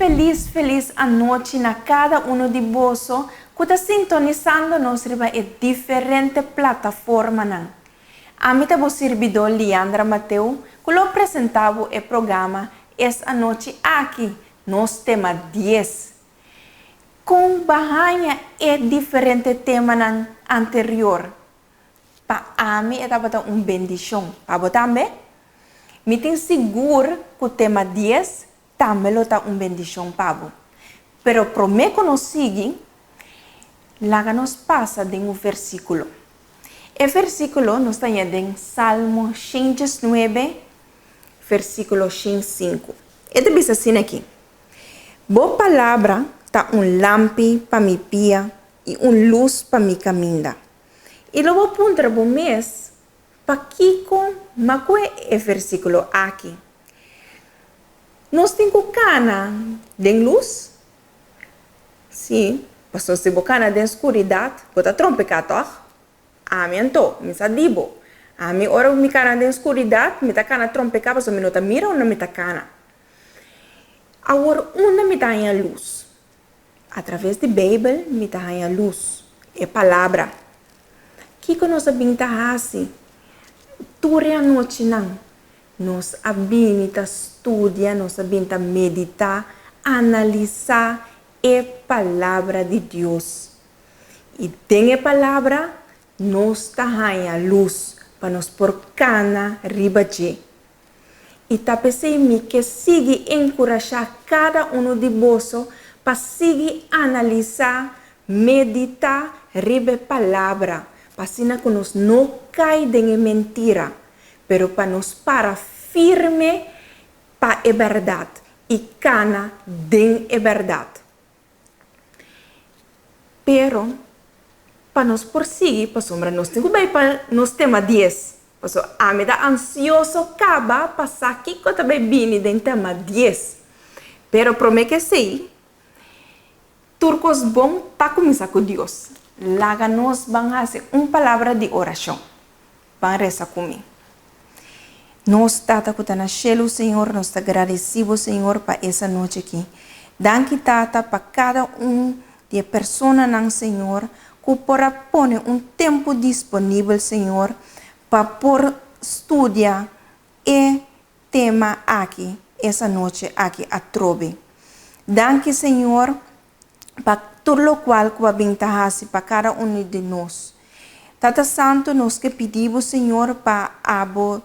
felis felis anochi na kada uno di boso ku ta sintonisando nos riba e diferente plataformanan. Ami ta bo sirbidó Liandra Mateo ku lo presentá bo e programa es anochi aki, nos tema dies. Kon ba haña e diferente temanan anterior? Pa ami e tabata un bendishon. Pa bo tambe? Mi tin sigur ku tema dies tambe lo ta un bendishon pa bo. Pero promé ku nos sigui, laga nos pasa den un versíkulo. E versíkulo nos ta haña den Salmo shen diesnuebe, versíkulo 105. E ta bisa asina aki, Bo palabra ta un lampi pa mi pia i un lus pa mi kaminda. I lo bo puntra bo mes, Pakiko m'a kue e versíkulo aki? Nos tin ku kana den lus? Sí, pasobra si bo kana den skuridat, bo ta trompeká tòg? Ami anto, mi sa di bo. Ami ora mi kana den skuridat, mi ta kana trompeká pasobra mi no ta mira unda mi ta kana. Awor, unda mi ta haña lus? Atraves di Beibel mi ta haña lus, e Palabra. Kiko nos a bin ta hasi tur e anochinan? Nos a bini ta studia, nos a bin ta meditá, analisá e Palabra di Dios. I den e Palabra nos ta haña lus pa nos por kana riba dje. I ta p'esei mi ke sigui enkurashá kada unu di boso pa sigui analisá, meditá riba e Palabra, pa asina ku nos no kai den e mentira, pero pa nos para firme pa e bèrdat i kana den e bèrdat. Pero, pa nos por sigui, pasobra nos tin ku bai pa nos tema dies, pasobra ami ta ansioso kaba pa sa kiko ta bai bini den tema dies. Pero promé ku esei, tur kos bon ta kuminsá ku Dios. Laga nos ban hasi un palabra di orashon. Ban resa ku mi. Nos Tata ku ta na shelu, Señor, nos ta gradisí Bo, Señor, pa es anochi aki. Danki, Tata, pa kada un di e personanan, Señor, ku por a pone un tempu disponibel, Señor, pa por studia e tema aki es anochi aki atrobe. Danki, Señor, pa tur lokual ku a bin ta hasi pa kada unu di nos. Tata Santu, nos ke pidi bo, Señor, pa abo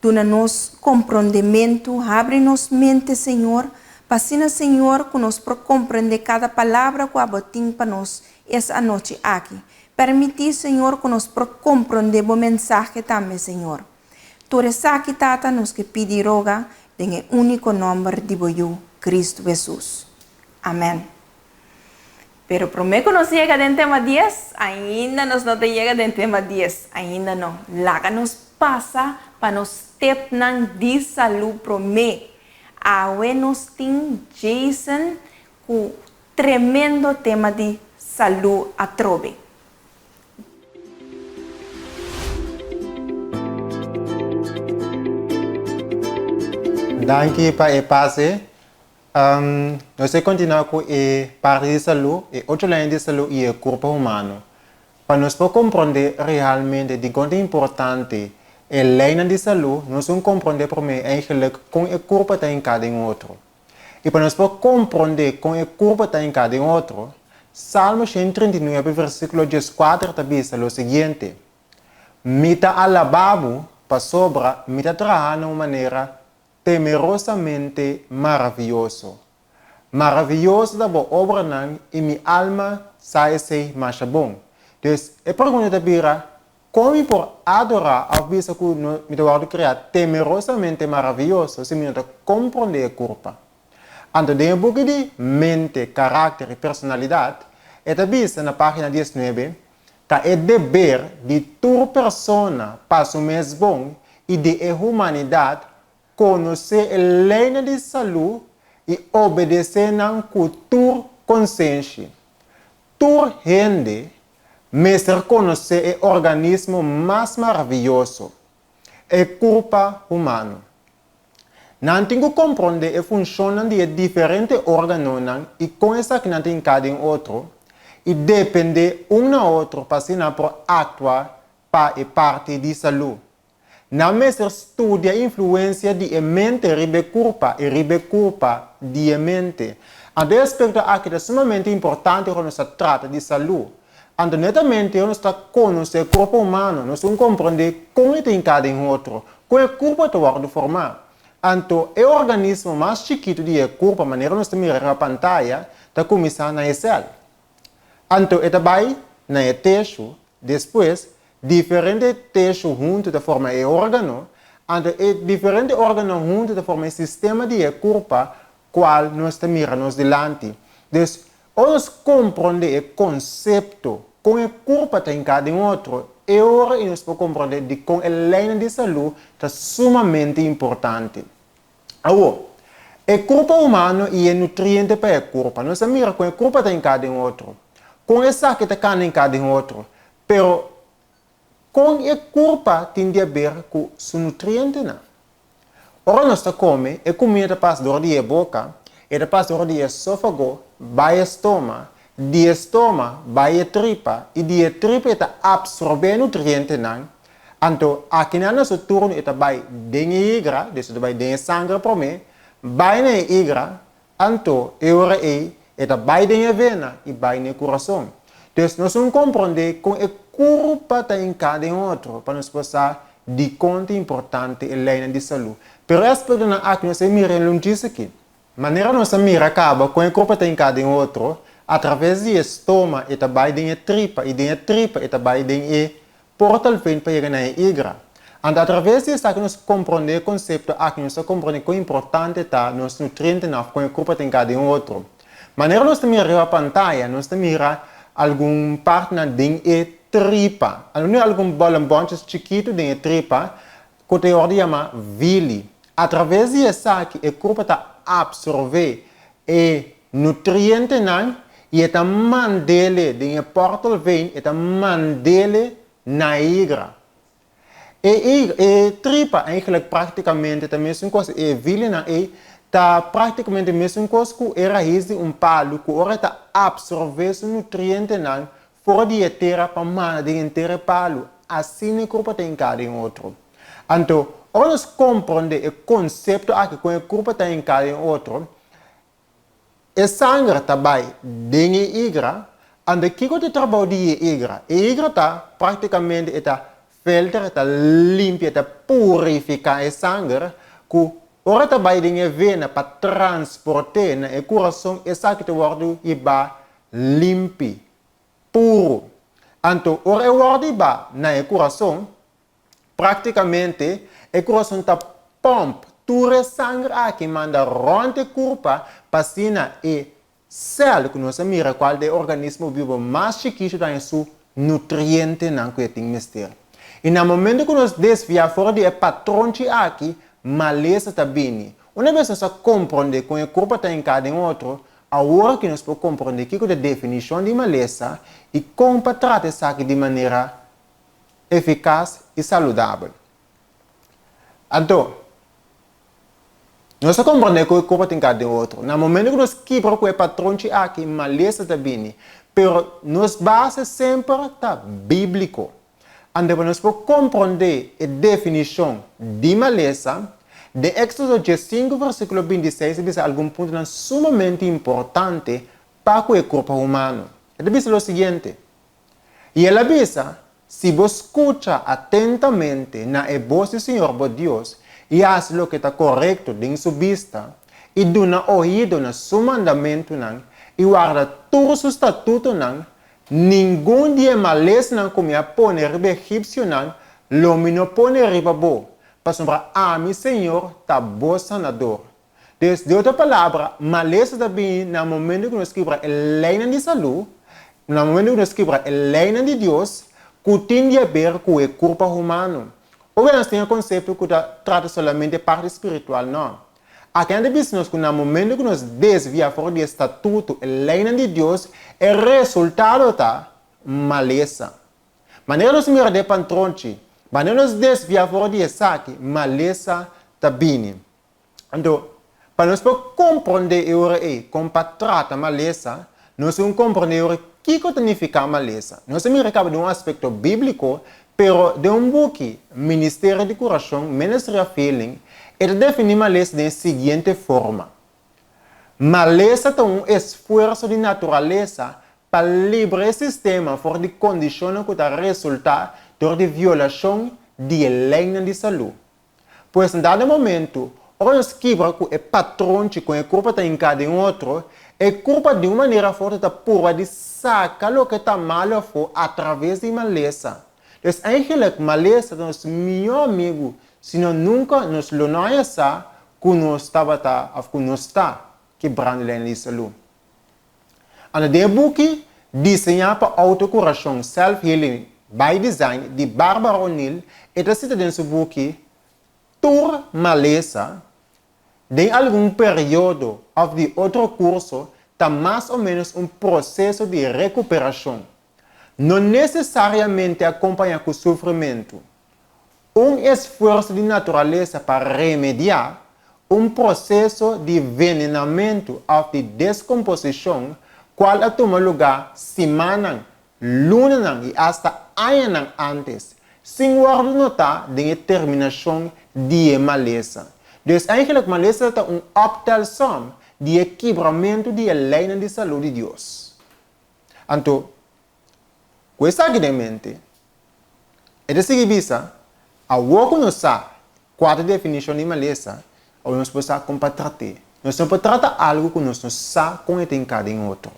duna nos komprondementu, habri nos mente, Señor, pa asina, Señor, ku nos por komprendé kada palabra ku abo tin pa nos es anochi aki. Permití, Señor, ku nos por komprondé bo mensahe tambe, Señor. Tur esaki, Tata, nos ke pidi i roga den e úniko nòmber di bo Yu, Kristu Hesus. Amèn. Pero promé ku nos yega den tema dies, ainda nos no ta yega den tema dies, ainda no. Laga nos pasa pa nos stepnan di salú promé. Awe nos tin Jason ku tremendo tema di salú atrobe. Danki pa e pase. Nos ta kontinuá ku e parti di salú, e ocho lèña di salú i e kurpa humano. Pa nos por komprondé realmente dikon ta importante e leinan di salú, nos un komprondé promé eigenlik kon e kurpa ta hinká den otro. I pa nos por komprondé kon e kurpa ta hinká den otro, Salmo 139 versíkulo 14 ta bisa lo siguiente, Mi ta alabá bo pasobra mi ta traha na un manera Temerosamente maravioso. Maravioso ta bo obranan i mi alma sa esei masha bon. Dus, e pregunta ta bira, Kon mi por adorá òf bisa ku mi ta wòrdu kreá temerosamente maravioso si mi no ta komprondé e kurpa? Anto den e buki di Mente, Karakter i Personalidat, e ta bisa na página 19, Ta e deber di tur persona pa su mes bon i di e humanidat konosé e leinan di salú i obedesé nan ku tur konsenshi. Tur hende mester konosé e organismo mas maravioso, e kurpa humano. Nan tin ku komprondé e funshonnan di e diferente órganonan i kon esakinan ta hinká den otro i dependé un na otro pa asina por aktua pa e parti di salú. Nan mester studia e influensia di e mente riba e kurpa i riba e kurpa di e mente. Anto e aspekto aki ta sumamente importante ora nos ta trata di salú. Anto netamente ora nos ta konosé e kurpa humano, nos tin komprondé kon e ta hinká den otro, kon e kurpa ta wòrdu formá. Anto e organismo mas chikitu di e kurpa, manera nos ta mira riba pantaya, ta kuminsá na e sèl. Anto e ta bai na e teshu, despues diferente teshu huntu ta forma e órgano, anto e diferente órgano huntu ta forma e sistema di e kurpa kual nos ta mira nos dilanti. Dus, ora nos komprondé e konsepto kon e kurpa ta hinká den otro, e ora ei nos por komprondé dikon e leinan di salú ta sumamente importante. Awor, e kurpa humano i e nutriente pa e kurpa. Nos a mira kon e kurpa ta hinká den otro, kon esaki ta kana hinká den otro, pero kon e kurpa tin di aber ku su nutrientenan? Ora nos ta kome, e kuminda ta pas dor di e boka, e ta pas dor di e esófago bai e stoma, di e stoma bai e tripa i di e tripa e ta apsorbé e nutrientenan. Anto, akinan na su turno e ta bai den e igra, dus e ta bai den e sanger promé, bai na e igra, anto e ora ei e ta bai den e vena i bai na e kurason. Dus nos un komprondé kon e kurpa ta hinká den otro pa nos por sa dikon ta importante e leinan di salú. Pero e aspektonan aki nos a mira en lunchis aki. Manera nos a mira kaba kon e kurpa ta hinká den otro, atraves di e stoma e ta bai den e tripa i den e tripa e ta bai den e portal vein pa yega na e igra. Anto atraves di esaki nos komprondé e konsepto aki nos ta komprondé kon importante ta nos nutrientenan òf kon e kurpa ta hinká den otro. Manera nos ta mira riba pantaya nos ta mira algun partnan den e tripa. Algun bòlènbòntjes chikitu den e tripa ku ta e òrdu yama vili. Atraves di esaki e kurpa ta apsorbé e nutrientenan i e ta mand'ele den e portal vein, e ta mand'ele na e igra. E e tripa eigenlijk praktikamente ta mesun kos, e vilinan ei ta praktikamente mesun kos ku e rais di un palu ku ora e ta apsorbé su nutrientenan for di e tera pa manda den henter e palu, asina e kurpa ta hinká den otro. Anto, ora nos komprondé e konsepto aki kon e kurpa ta hinká den otro, e sanger ta bai den e igra, anto kiko ta e trabou di e igra? E igra ta praktikamente e ta filter, e ta limpia, e ta purifiká e sanger ku ora ta bai den e vena pa transport'é na e kurason, esaki ta wòrdu hibá limpi, puru. Anto, ora e wòrdu hibá na e kurason, Práktikamente, e kurason ta pòmp tur e sanger aki manda rònt e kurpa pa asina e sèl ku nos a mira kual ta e organismo bibo mas chikitu ta haña su nutrientenan ku e tin mester. I na momento ku nos desviá for di e patronchi aki, malesa ta bini. Una bes nos a komprondé kon e kurpa ta hinká den otro, awor aki nos por komprondé kiko ta e definishon di malesa i kon pa trata esaki di manera efikas i saludabel. Anto, nos ta komprondé ku e kurpa tin kar den otro. Na momentu ku nos kibra ku e patronchi aki, malesa ta bini. Pero nos base semper ta bíbliko. Anto pa nos por komprondé e definishon di malesa, den Éksodo diesinku versíkulo 26 ta bisa algun puntonan sumamente importante pa ku e kurpa humano. E ta bisa lo siguiente, I el a bisa, Si bo skucha atentamente na e bos di Señor bo Dios i hasi loke ta korekto den su bista, i duna oido na su mandamentunan i warda tur su statutonan, ningun di e malesnan ku mi a pone riba e egipsionan lo mi no pone riba bo, pasobra ami, Señor, ta bo sanador. Dus, di otro palabra, malesa ta bini na momento ku nos kibra e leinan di salú, na momento ku nos kibra e leinan di Dios ku tin di haber ku e kurpa humano. Ora nos tin e konsepto ku ta trata solamente e parti spiritual, no. Aki nan ta bisa nos ku na momento ku nos desvia for di e statuto, e leinan di Dios, e resultado ta malesa. Manera nos mira den e pantronchi, manera nos desvia for di esaki, malesa ta bini. Anto, pa nos por komprondé e ora ei kon pa trata malesa, nos tin ku komprondé e ora kiko ta nifiká malesa. Nos a mira kaba den un aspekto bíbliko, pero den un buki, Ministerio di Kurashon, Ministry of Healing, e ta definí malesa den e siguiente forma, Malesa ta un esfuerso di naturalesa pa libra e sistema for di kondishonnan ku ta resultá dor di violashon di e leinan di salú. Pues na dado momento, ora nos kibra ku e patronchi kon e kurpa ta hinká den otro, e kurpa di un manera forte ta purba di saka loke ta malu afó atraves di malesa. Dus eigenlijk malesa ta nos mihó amigu, sino nunka nos lo no haña sa ku nos tabata òf ku nos ta kibrando lei di salú. Anto den e buki Diseñá pa Outokurashon, Self-Healing by Design, di Barbara O'Neill, e ta sita den su buki, Tur malesa, den algun periodo òf di otro kurso, ta mas o ménos un proseso di rekuperashon, no nesesariamente akompañá ku sufrimentu. Un esfuerso di naturalesa pa remediá un proseso di venenamentu òf di deskomposishon kual a tuma lugá simannan, lunanan i asta añanan ántes, sin wòrdu notá den e terminashon di e malesa. Dus eigenlijk malesa ta un optelsom di e kibramentu di e leinan di salú di Dios. Anto, ku esaki den mente, E ta sigui bisa, Awor ku nos sa kua ta definishon di malesa, awor nos por sa kon pa trat'é. Nos no por trata algu ku nos no sa kon e ta hinká den otro.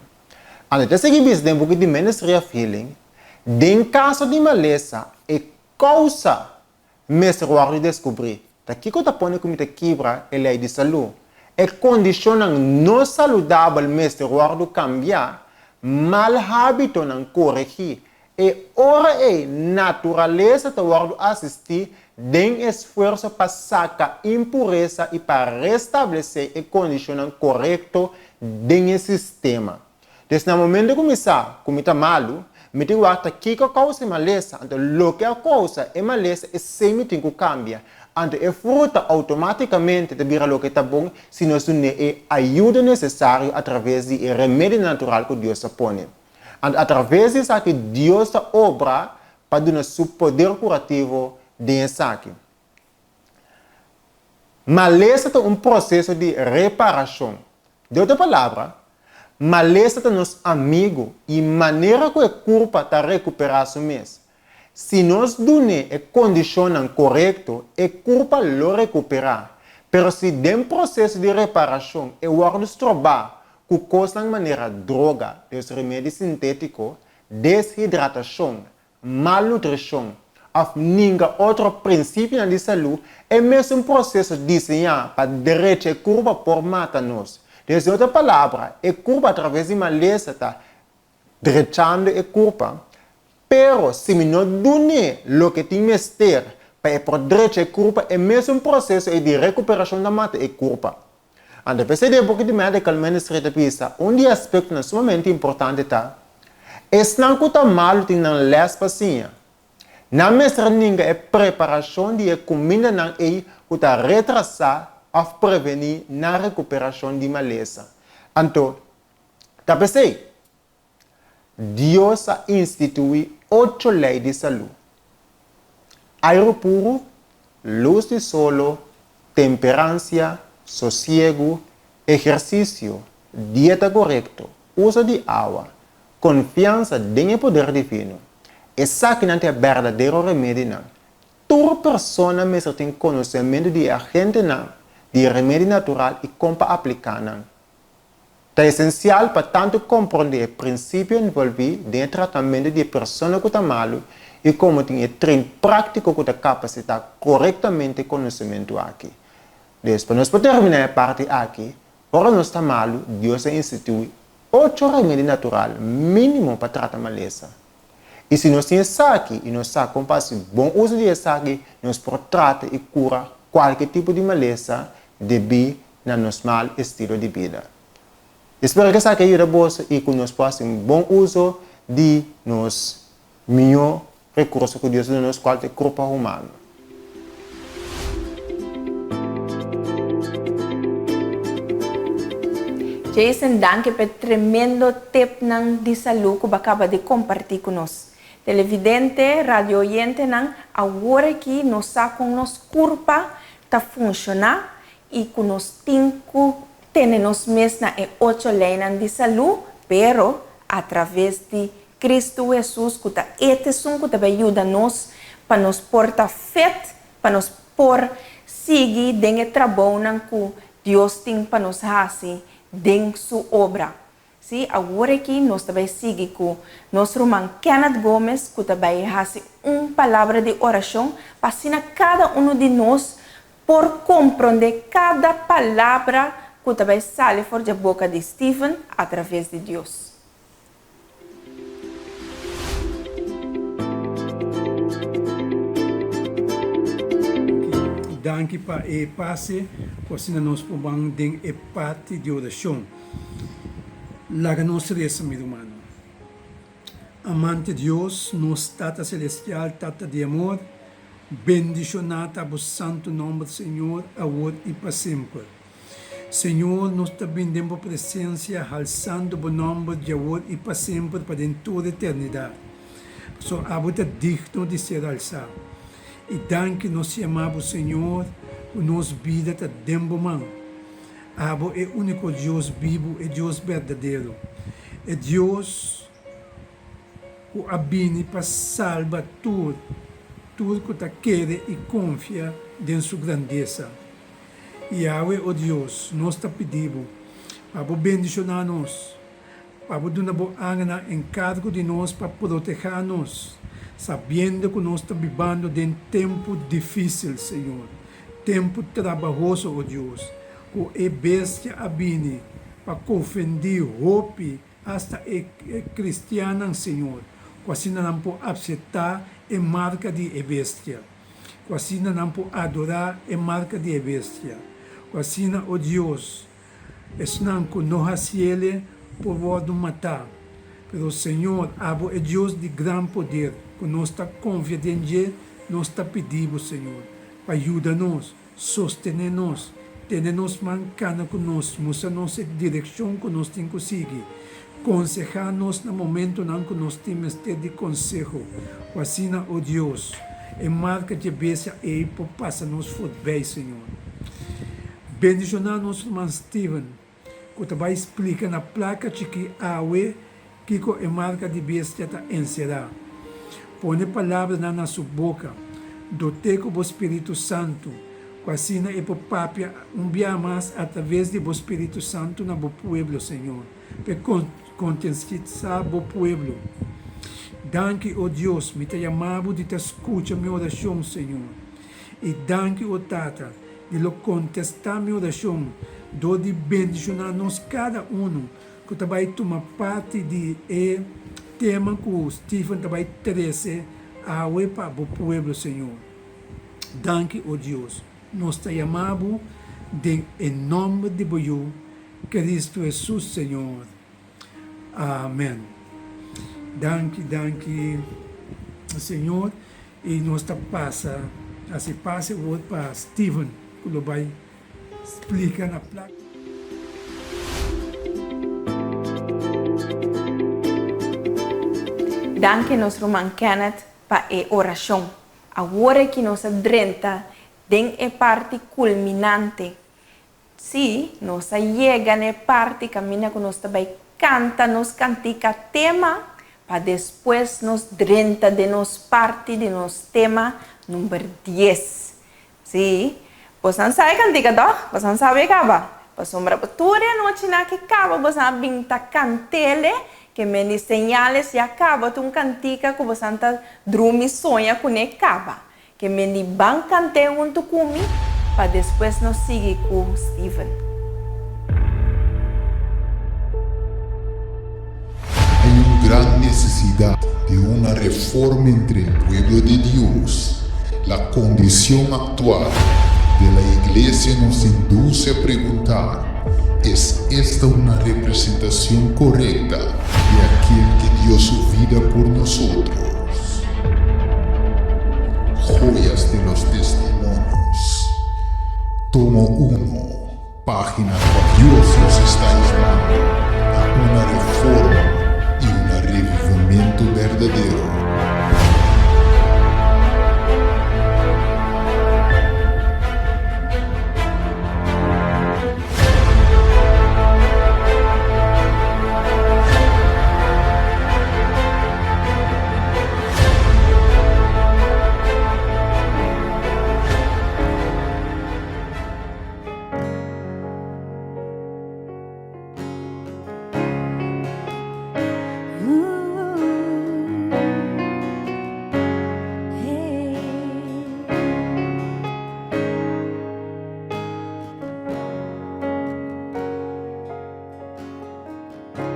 Anto e ta sigui bisa den buki di Ministry of Healing, Den kaso di malesa, e kousa mester wòrdu deskubrí. Ta kiko ta pone ku mi ta kibra e lei di salú? E kondishonnan no saludabel mester wòrdu kambiá, mal hábitonan koregí. E ora ei naturalesa ta wòrdu asistí den esfuerso pa saka impuresa i pa restablesé e kondishonnan korekto den e sistema. Dus na momento ku mi sa ku mi ta malu, mi tin wak ta kiko a kousa e malesa, anto loke a kousa e malesa esei mi tin ku kambia. Anto e fruta outomátikamente ta bira loke ta bon si nos dun'é e ayudo nesesario atraves di e remedio natural ku Dios a pone. Anto atraves di esaki Dios ta obra pa duna su poder kurativo den esaki. Malesa ta un proseso di reparashon. Den otro palabra, malesa ta nos amigu i manera ku e kurpa ta rekuperá su mes. Si nos dun'é e kondishonnan korekto, e kurpa lo rekuperá. Pero si den proseso di reparashon e wòrdu strobá ku kosnan manera droga, dus remedi sintétiko, deshidratashon, malnutrishon òf ninga otro prinsipionan di salú, e mesun proseso diseñá pa drecha e kurpa por mata nos. Dus den otro palabra, e kurpa atraves di malesa ta drechando e kurpa, pero si mi no dun'é loke tin mester pa e por drecha e kurpa, e mesun proseso ei di rekuperashon ta mata e kurpa. Anto p'esei den buki di Medical Ministry ta bisa, un di e aspektonan sumamente importante ta, Esnan ku ta malu tin nan lès pa siña. Nan mester ninga e preparashon di e kumindanan ei ku ta retrasá òf prevení nan rekuperashon di malesa. Anto, ta p'esei, Dios a instituí ocho lei di salú, airu puru, lus di solo, temperansia, sosiegu, ehersisio, dieta korekto, uso di awa, konfiansa den e poder divino. Esakinan ta e berdadero remedinan. Tur persona mester tin konosementu di e agentenan di remedi natural i kon pa apliká nan. Ta esensial pa tantu komprondé e prinsipio envolví den e tratamentu di e persona ku ta malu i komo tin e train práktiko ku ta kapasitá korektamente e konosementu aki. Dus, pa nos por terminá e parti aki, ora nos ta malu, Dios a instituí ocho remedi natural mínimo pa trata malesa. I si nos tin esaki i nos sa kon pa hasi bon uso di esaki, nos por trata i kura kualke tipo di malesa debí na nos mal estilo di bida. Espero ku esaki a yuda boso i ku nos por hasi un bon uso di nos mihó rekurso ku Dios a duna nos, kual ta e kurpa humano. Jason, danki pa e tremendo tipnan di salú ku bo a kaba di kompartí ku nos. Televidente, radiooyentenan, awor aki nos sa kon nos kurpa ta funshoná i ku nos tin ku tene nos mes na e ocho leinan di salú, pero atraves di Kristu Hesus ku ta e t'esun ku ta bai yuda nos pa nos por ta fit, pa nos por sigui den e trabounan ku Dios tin pa nos hasi den su obra. Sí, awor aki nos ta bai sigui ku nos ruman Kenneth Gomez ku ta bai hasi un palabra di orashon pa asina kada unu di nos por komprondé kada palabra ku ta bai sali for dje boka di Steven atraves di Dios. Danki pa e pase ku asina nos por ban den e parti di orashon. Laga nos resa, mi rumannan. Amante Dios, nos Tata Celestial, Tata di amor, bendishoná ta bo santu nòmber, Señor, awor i pa semper. Señor, nos ta bin den bo presencia, halsando bo nòmber djawor i pa semper pa den tur eternidat. Pasobra abo ta digno di ser halsá. I danki nos yama bo, Señor, ku nos bida ta den bo man. Abo e úniko Dios bibu, e Dios berdadero, e Dios ku a bini pa salba tur, tur ku ta kere i konfia den su grandesa. Yahweh, o Dios, nos ta pidi bo pa bo bendishoná nos, pa bo duna bo angelnan enkargo di nos pa protehá nos, sabiendo ku nos ta bibando den tempu difísil, Señor, tempu trabahoso, o Dios, ku e bestia a bini pa konfendí hopi, asta e kristiannan, Señor, ku asina nan por apseptá e marka di e bestia. Ku asina nan por adorá e marka di e bestia. Ku asina, o Dios, esnan ku no hasiele por wòrdu matá. Pero, Señor, abo e Dios di gran poder, ku nos ta konfia den dje, nos ta pidi bo, Señor, pa yuda nos. Sostené nos, tene nos man kana ku nos, mustra nos e direkshon ku nos tin ku sigui, konsehá nos na momentonan ku nos tin mester di konseho, ku asina, o Dios, e marka dje bestia ei por pasa nos forbei, Señor. Bendishoná nos ruman Steven. ku ta bai splika na plaka chikí awe kiko e marka di bestia ta enserá. Pone palabranan na su boka, dot'é ku bo spiritu santu, ku asina e por papia un bia mas atraves di bo spiritu santu na bo pueblo, Señor, p'e kontensitisá bo pueblo. Danki, o Dios, mi ta yama bo di ta skucha mi orashon, Señor. I danki, o Tata, di lo kontestá mi orashon dor di bendishoná nos kada unu ku ta bai tuma parti di e tema ku Steven ta bai trese awe pa bo pueblo, Señor. Danki, o Dios. Nos ta yama bo den e nòmber di bo Yu, Cristo Hesus, Señor. Amen. Danki, danki, Señor. I nos ta pasa hasi pase awor pa Steven ku lo bai splika na plak. Danki nos ruman Kenneth pa e orashon. Awor aki nos a drenta den e parti kulminante Sí, nos a yega na e parti kaminda ku nos ta bai kanta nos kantika tema pa despues nos drenta den nos parti di nos tema number dies. Sí, bosan sa e kantika tòg? Bosan sabi e kaba? Pasobra tur e anochinan ke kaba bosan a bin ta kant'ele, ke men di señales ya kaba ta un kantika ku bosan ta drumi soña kuné kaba. Ke men di ban kant'é huntu ku mi pa despues nos sigui ku Steven. Hay un gran necesidad de una reforma entre el pueblo de Dios. La condición actual de la iglesia nos induce a preguntar, ¿Es esta una representación correcta de aquel que dio su vida por nosotros? Joyas de los Testimonios, tomo 1. Página 4. Dios nos está llamando a una reforma y un revivimiento verdadero.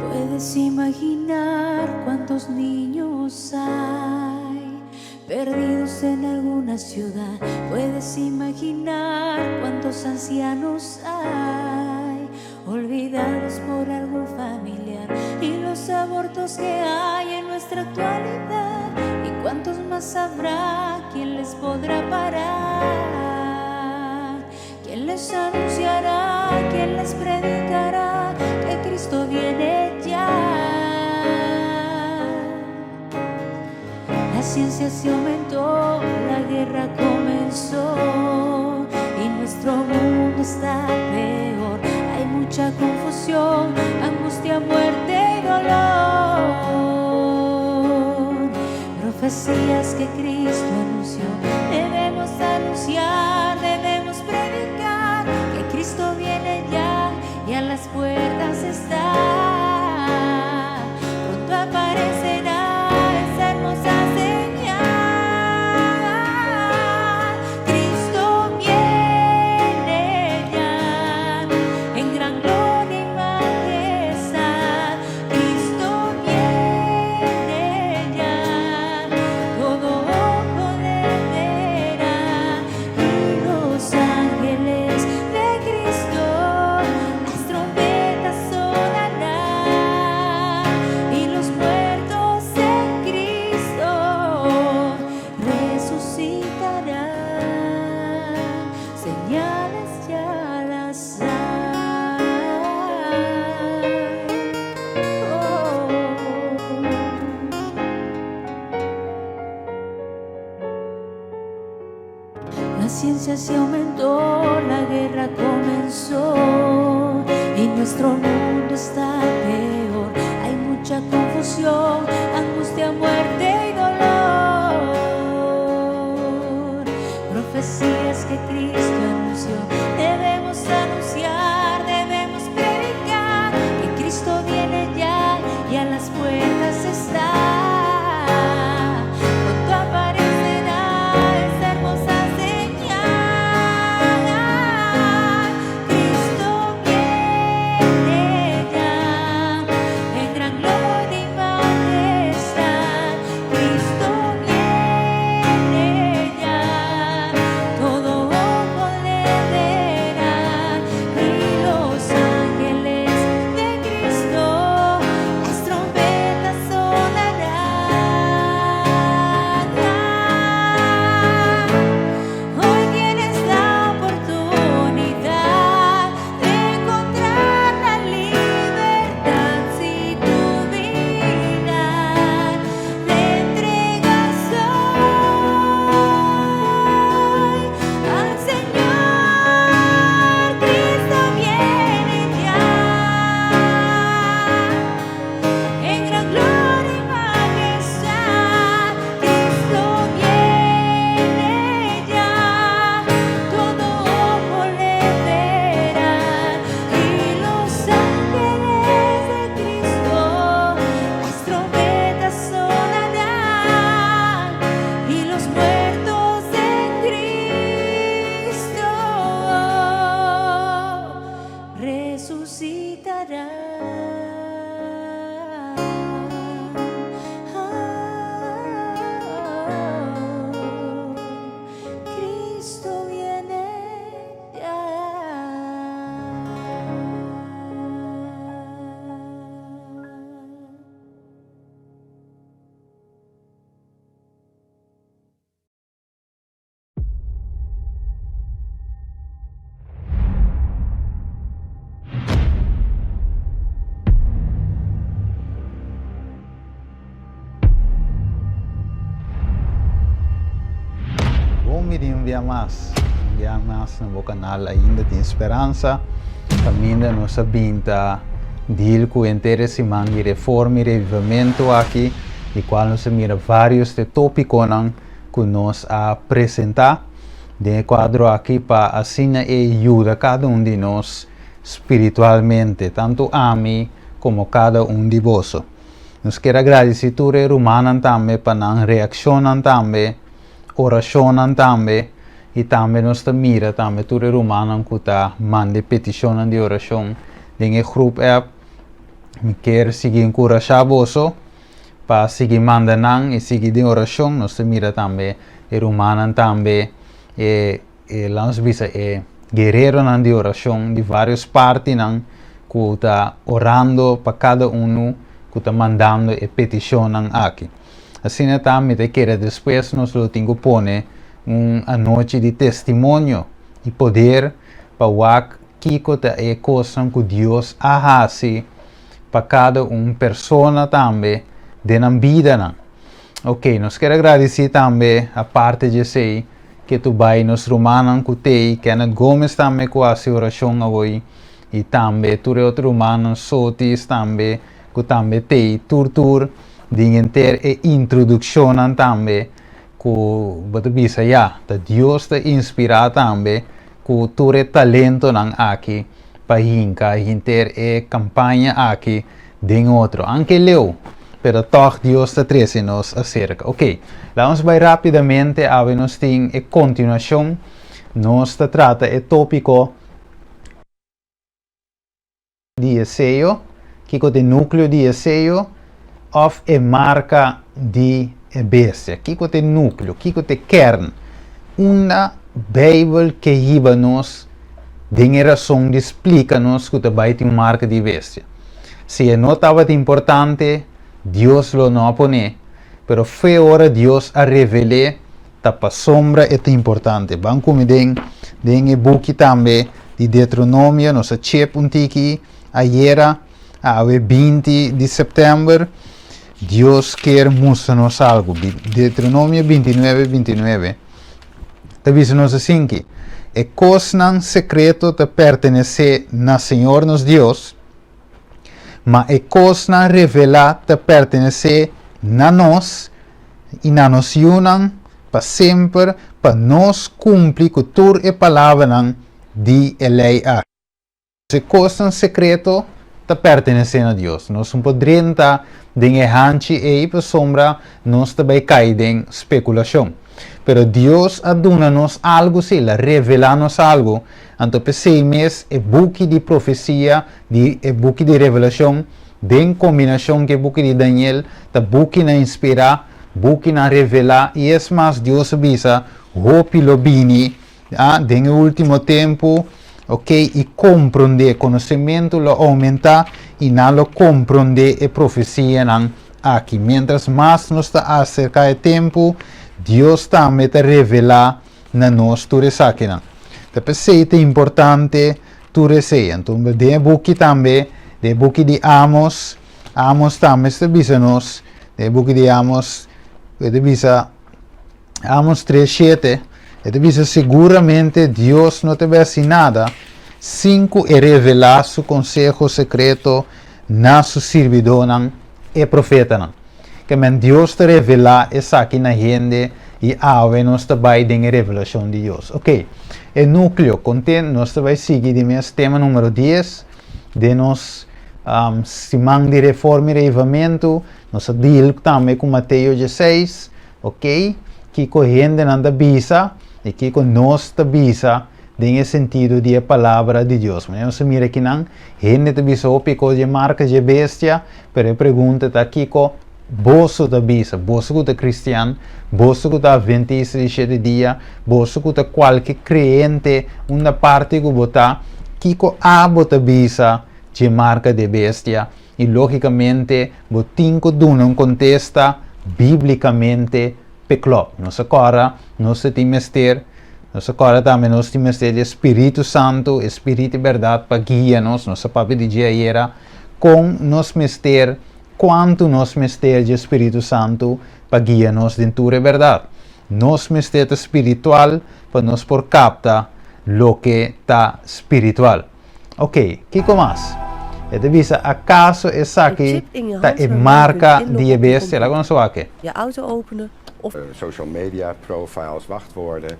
Puedes imaginar cuántos niños hay perdidos en alguna ciudad. Puedes imaginar cuántos ancianos hay olvidados por algún familiar y los abortos que hay en nuestra actualidad y cuántos más habrá, quién les podrá parar, quién les anunciará, quién les predicará que Cristo viene ya. La ciencia se aumentó, la guerra comenzó y nuestro mundo está peor. Hay mucha confusión, angustia, muerte y dolor. Profecías que Cristo anunció, debemos anunciar, debemos predicar que Cristo viene ya y a las puertas está. Pronto aparecerá esa hermosa señal. Cristo viene ya en gran gloria y majestad. Cristo viene ya, todo ojo le verá y los ángeles de Cristo las trompetas sonarán y los muertos en Cristo resucitarán. Señales ya las hay. Oh. La ciencia se aumentó, la guerra comenzó y nuestro mundo está peor. Hay mucha confusión, angustia, muerte y dolor. Profecías que Cristo anunció, debemos anunciar, debemos predicar que Cristo viene ya y a las puertas está. Pronto aparecerá esa hermosa señal. Cristo viene ya en gran gloria y majestad. bini un bia mas, un bia mas na bo kanal Ainda Tin Speransa, kaminda nos a bin ta deal ku henter e siman di reforma i revivamentu aki, di kual nos a mira vários di e tópikonan ku nos a presentá den e kuadro aki pa asina e yuda kada un di nos spiritualmente, tantu ami komo kada un di boso. Nos kier a gradisí tur e rumannan tambe pa nan reakshonnan tambe, orashonnan tambe, i tambe nos ta mira tambe tur e rumannan ku ta manda e petishonnan di orashon den e grup app. Mi kier sigui enkurashá boso pa sigui manda nan i sigui den orashon. Nos ta mira tambe e rumannan tambe e E laat nos bisa e guereronan di orashon di vários partinan ku ta orando pa kada unu ku ta mandando e petishonnan aki. Asina ta mi ta kere despues nos lo tin ku pone un anochi di testimonio i poder pa wak kiko ta e kosnan ku Dios a hasi pa kada un persona tambe den nan bidanan. Oke, nos kier a gradisí tambe aparte di esei Ke tu bai nos rumannan ku tei, Kenneth Gomez tambe ku hasi orashon awoi i tambe tur e otro rumannan Sotis tambe ku tambe tei tur tur den henter e introdukshonnan tambe ku bo ta bisa ya ta Dios ta inspirá tambe ku tur e talentonan aki pa hinka henter e kampaña aki den otro. Anke leu, pero tòg Dios ta trese nos aserka. Oke, laga nos bai rápidamente, awe nos tin e kontinuashon. Nos ta trata e tópiko di e seyo, kiko ta e núkleo di e seyo òf e marka di e bestia. Kiko ta e núkleo, kiko ta e kern? Unda Beibel ke hiba nos den e rason di splika nos ku ta bai tin un marka di bestia? Si e no tabata importante, Dios lo no a pon'é. Pero fe ora Dios a revel'é, ta pasobra e ta importante. Ban ku mi den den e buki tambe di Deuteronomio, nos a chep un tiki ayera, awe 20 di sèptèmber. Dios kier mustra nos algu. Deuteronomio 29, 29 ta bisa nos asinki, E kosnan sekreto ta pertenesé na Señor nos Dios, ma e kosnan revelá ta pertenesé na nos i na nos yunan pa semper, pa nos kumpli ku tur e palabranan di e lei aki. E kosnan sekreto ta pertenesé na Dios. Nos no por drenta den e hanchi ei pasobra nos ta bai kai den spekulashon. Pero Dios a duna nos algu sí, el a revelá nos algu. Anto p'esei mes e buki di profesia di e buki di Revelashon den kombinashon ku e buki di Daniel ta bukinan inspirá, bukinan revelá i es mas Dios a bisa hopi lo bini A Den e último tempu, ok, i komprondé, konosementu lo oumentá i nan lo komprondé e profesianan aki. Miéntras mas nos ta aserká e tempu, Dios tambe ta revelá na nos tur esakinan. Ta p'esei ta importante tur esei. Anto den e buki tambe, den e buki di Amos, Amos tambe ta bisa nos, den e buki di Amos, e ta bisa, Amos 3, 7, e ta bisa, Seguramente Dios no ta bai hasi nada sin ku e revelá su konseho sekreto na su sirbidónan, e profetanan. Ke men Dios ta revelá esaki na hende i awe nos ta bai den e revelashon di Dios. Oke, e núkleo, konten, nos ta bai sigui di mes tema número 10 den nos siman di Reforma i Reivamentu. Nos a deal tambe ku Mateo 16. Ok, kiko hendenan ta bisa i kiko nos ta bisa den e sentido di e Palabra di Dios. Manera nos a mira akinan, hende ta bisa hopi kos dje marka dje bestia, pero e pregunta ta kiko boso ta bisa, boso ku ta kristian, boso ku ta adventista di shete dia, boso ku ta kualke kreente unda parti ku bo ta, kiko abo ta bisa dje marka di e bestia? I lógikamente bo tin ku duna un kontesta bíblikamente p'e klòp. Nos a kòrda nos ta tin mester, nos a kòrda tambe nos tin mester di e Spiritu Santu, e Spiritu di bèrdat pa guia nos. Nos a papia di dje ayera, kon nos mester, kuantu nos mester dje Spiritu Santu pa guia nos den tur e bèrdat. Nos mester ta spiritual pa nos por kapta loke ta spiritual. Ok, kiko mas? E ta bisa, Akaso De esaki chip in je ta hand e waarmee je kunt marka di inloggen e op je bestia? Laga computer, nos wak. je auto openen of Social media profiles, wachtwoorden,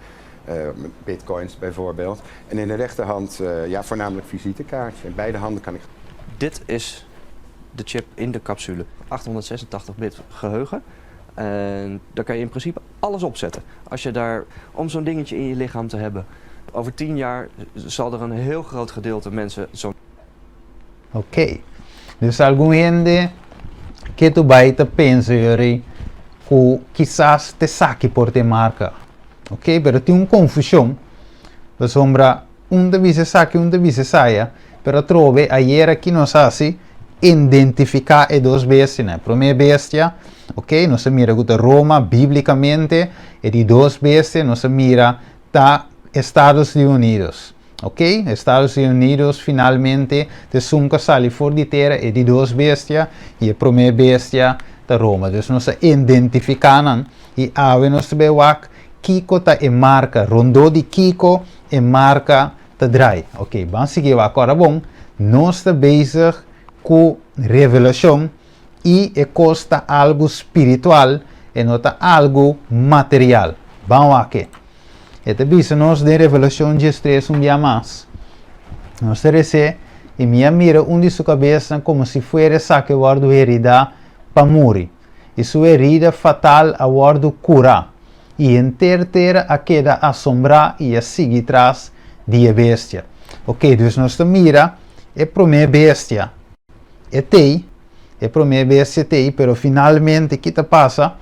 bitcoins bijvoorbeeld. En in de rechterhand ja, voornamelijk visitekaartje. In beide handen kan ik. Dit is de chip in de capsule. 886 bit geheugen. En daar kan je in principe alles op zetten. Als je daar, om zo'n dingetje in je lichaam te hebben. Over 10 jaar zal er een heel groot gedeelte mensen zo'n Ok. Dus algun hende ke tu bai ta pensa yori ku kisas t'esaki por ta e marka. Ok, pero tin un konfushon pasobra un ta bisa esaki un ta bisa esaya, pero atrobe ayera ki nos hasi identifiká e dos bestianan. E promé bestia, ok, nos a mira ku ta Roma bíblikamente, e di dos bestia nos a mira ta Estados Unidos. Ok, Estados Unidos finalmente ta esun ku a sali for di tera, e di dos bestia, i e promé bestia ta Roma. Dus nos a identifiká nan i awe nos ta bai wak kiko ta e marka, rondó di kiko e marka ta drai. Ok, ban sigui wak. Ora bon, nos ta bezig ku Revelashon i e kos ta algu spiritual, e no ta algu material. Ban wak e. E ta bisa nos den Revelashon diestres un bia mas, Nos ta resé, I mi a mira un di su kabesnan komo si fuera esaki a wòrdu heridá pa muri, i su herida fatal a wòrdu kurá, i henter tera a keda asombrá i a sigui tras di e bestia. Oke, dus nos ta mira e promé bestia, e t'ei, e promé bestia t'ei, pero finalmente ki ta pasa?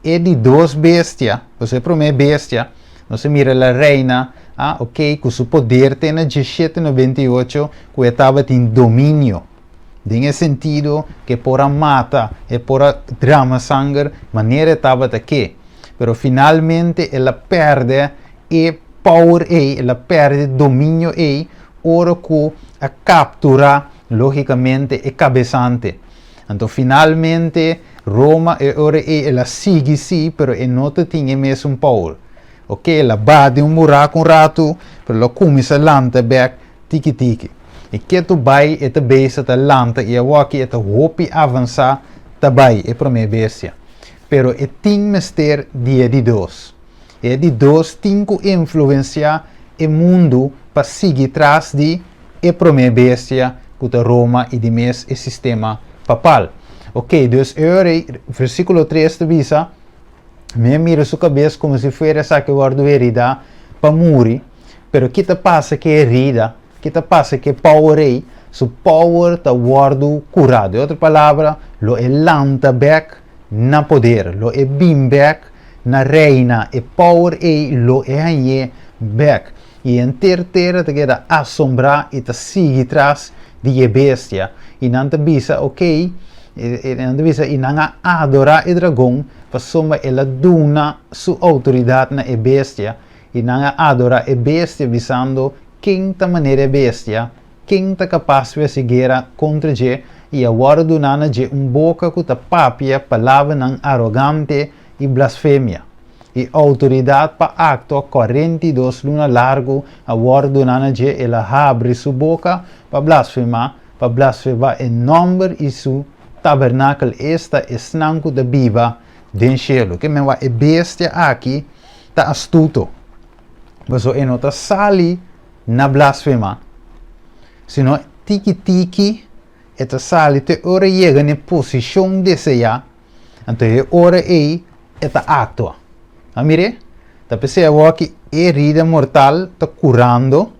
E di dos bestia, pasobra e promé bestia, nos a mira la reina, ah, ok, ku su poder te na diesshete nobenta i ocho, ku e tabatin dominio, den e sentido ku e por a mata, e por a drama sanger manera e tabata ke. Pero finalmente el a pèrdè e power ei, el a pèrdè e dominio ei, ora ku a kapturá, lógikamente, e kabesante. Anto finalmente Roma e ora ei el a sigui sí, pero e no ta tin e mesun power. Ok, el a baha den un buraku un ratu, pero lo kuminsá lanta bèk tiki tiki. I ketu bai e ta besa ta lanta i awoki e ta hopi avansá ta bai e promé bestia. Pero e tin mester di e di dos. E di dos tin ku influensiá e mundu pa sigui tras di e promé bestia ku ta Roma i di mes e sistema papal. Ok, dus e ora ei, versíkulo tres ta bisa, Mi a mira su kabes komo si fuera esaki wòrdu heridá pa muri, pero ki ta pasa ku e herida? Ki ta pasa ku e power ei? Su power ta wòrdu kurá. Den otro palabra, lo e lanta bèk na poder, lo e bin bèk na reina, e power ei lo e hañ'é bèk. I henter tera ta keda asombrá i ta sigui tras di e bestia. I nan ta bisa, Ok, i nan ta bisa, i nan a adorá e dragon, pasobra el a duna su outoridat na e bestia, i nan a adorá e bestia, bisando, Ken ta manera e bestia? Ken ta kapas pa hasi guera kontra dje? I a wòrdu duná na dje un boka ku ta papia palabranan arogante i blasfemia. I outoridat pa aktua 42 luna largu a wòrdu duná na dje, el a habri su boka pa blasfemá, pa blasfemá e nòmber i su tabernakel, esta, esnan ku ta biba den shelu. Ke men wak e bestia aki ta astuto, pasobra e no ta sali na blasfemá, sino tiki tiki e ta sali te ora e yega na e posishon deseá, anto e ora ei e ta aktua. A mir'é? Ta p'esei awor ki e herida mortal ta kurando,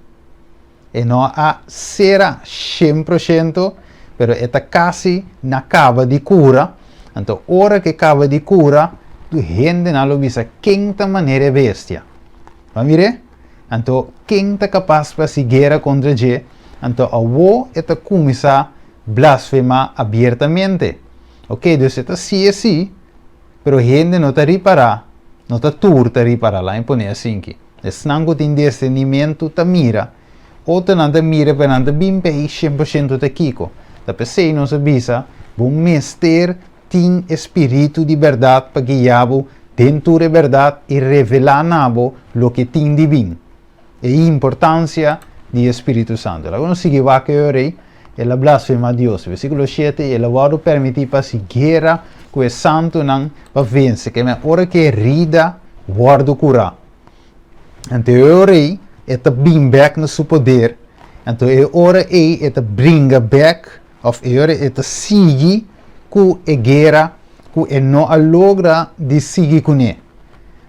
e no a sera shen por shento, pero e ta kasi na kaba di kura, anto ora ku e kaba di kura, tur hendenan lo bisa ken ta manera e bestia. A mir'é? Anto ken ta kapas pa hasi guera kontra dje? Anto awor e ta kuminsá blasfemá abiertamente. Oke, dus e ta si'e sí, pero hende no ta ripará, no ta tur ta ripará, la'a mi pone asinki. Esnan ku tin disernimentu ta mira, otronan ta mira pero nan ta bin p'ei 100% ta kiko. Ta p'esei nos a bisa, bo mester tin e spiritu di bèrdat pa guia bo. den tur e bèrdat i revelá na bo loke tin di bin. E importansia di e Spiritu Santu. Laga nos sigui wak e ora ei, El a blasfemá Dios. Versíkulo shete, I el a wòrdu permití pa hasi guera ku e santunan pa vense. Ke men ora ku e herida wòrdu kurá. Anto e ora ei e ta bin bèk na su poder. Anto e ora ei e ta bringa bèk òf e ora ei e ta sigui ku e guera ku e no a logra di sigui kuné.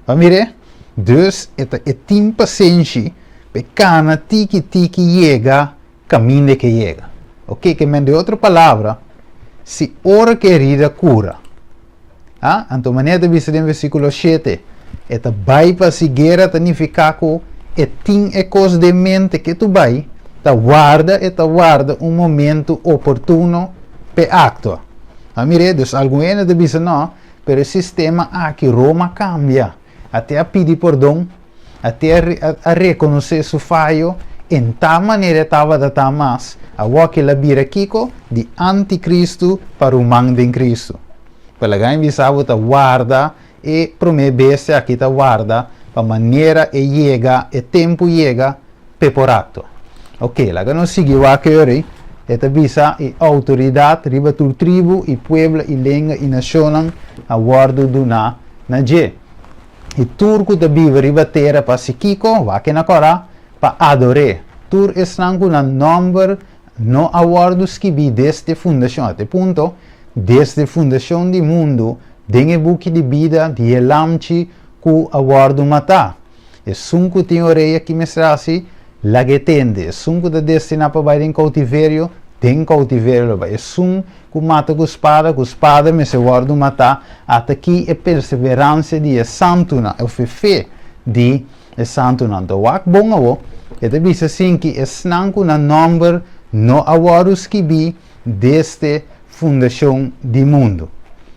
Bo a mir'é? Dus e ta e tin pasenshi pa e kana tiki tiki yega kaminda e ke yega. Oke, ke men di otro palabra, si ora ku e herida kura, a, anto manera ta bisa den versíkulo shete, e ta bai pa hasi guera ta nifiká ku e tin e kos den mente ke tu bai, ta warda e ta warda un momentu oportuno p'e aktua. A mir'é, dus algun hende ta bisa no, pero e sistema aki Roma kambia. A te a pidi pordon, a te a rekonosé su fayo, en tal manera e tabata ta mas, awor ku el a bira kiko? Di antikristu pa ruman den Kristu. Pa laga mi bisa bo ta warda e promé bestia aki ta warda pa manera e yega, e tempu yega p'e por aktua. Oke, laga nos sigui wak e ora ei. E ta bisa, E outoridat riba tur tribu i pueblo i lenga i nashonnan a wòrdu duná na dje. I tur ku ta biba riba tera pa hasi kiko? Wak e na kòrá, pa ador'é. Tur esnan ku nan nòmber no a wòrdu skibí desde fundashon, at e punto, desde fundashon di mundu, den e buki di bida di e Lamchi ku a wòrdu matá. Esun ku tin orea ki mester hasi, lag'é tende. Esun ku ta destiná pa bai den koutiverio, den koutiverio lo bai. Esun ku mata ku spada, ku spada mester wòrdu matá. Ata ki e perseveransia di e santunan, òf e fe di e santunan. Ta wak bon awor, e ta bisa asin ki esnan ku nan nòmber no a wòrdu skibí desde fundashon di mundu.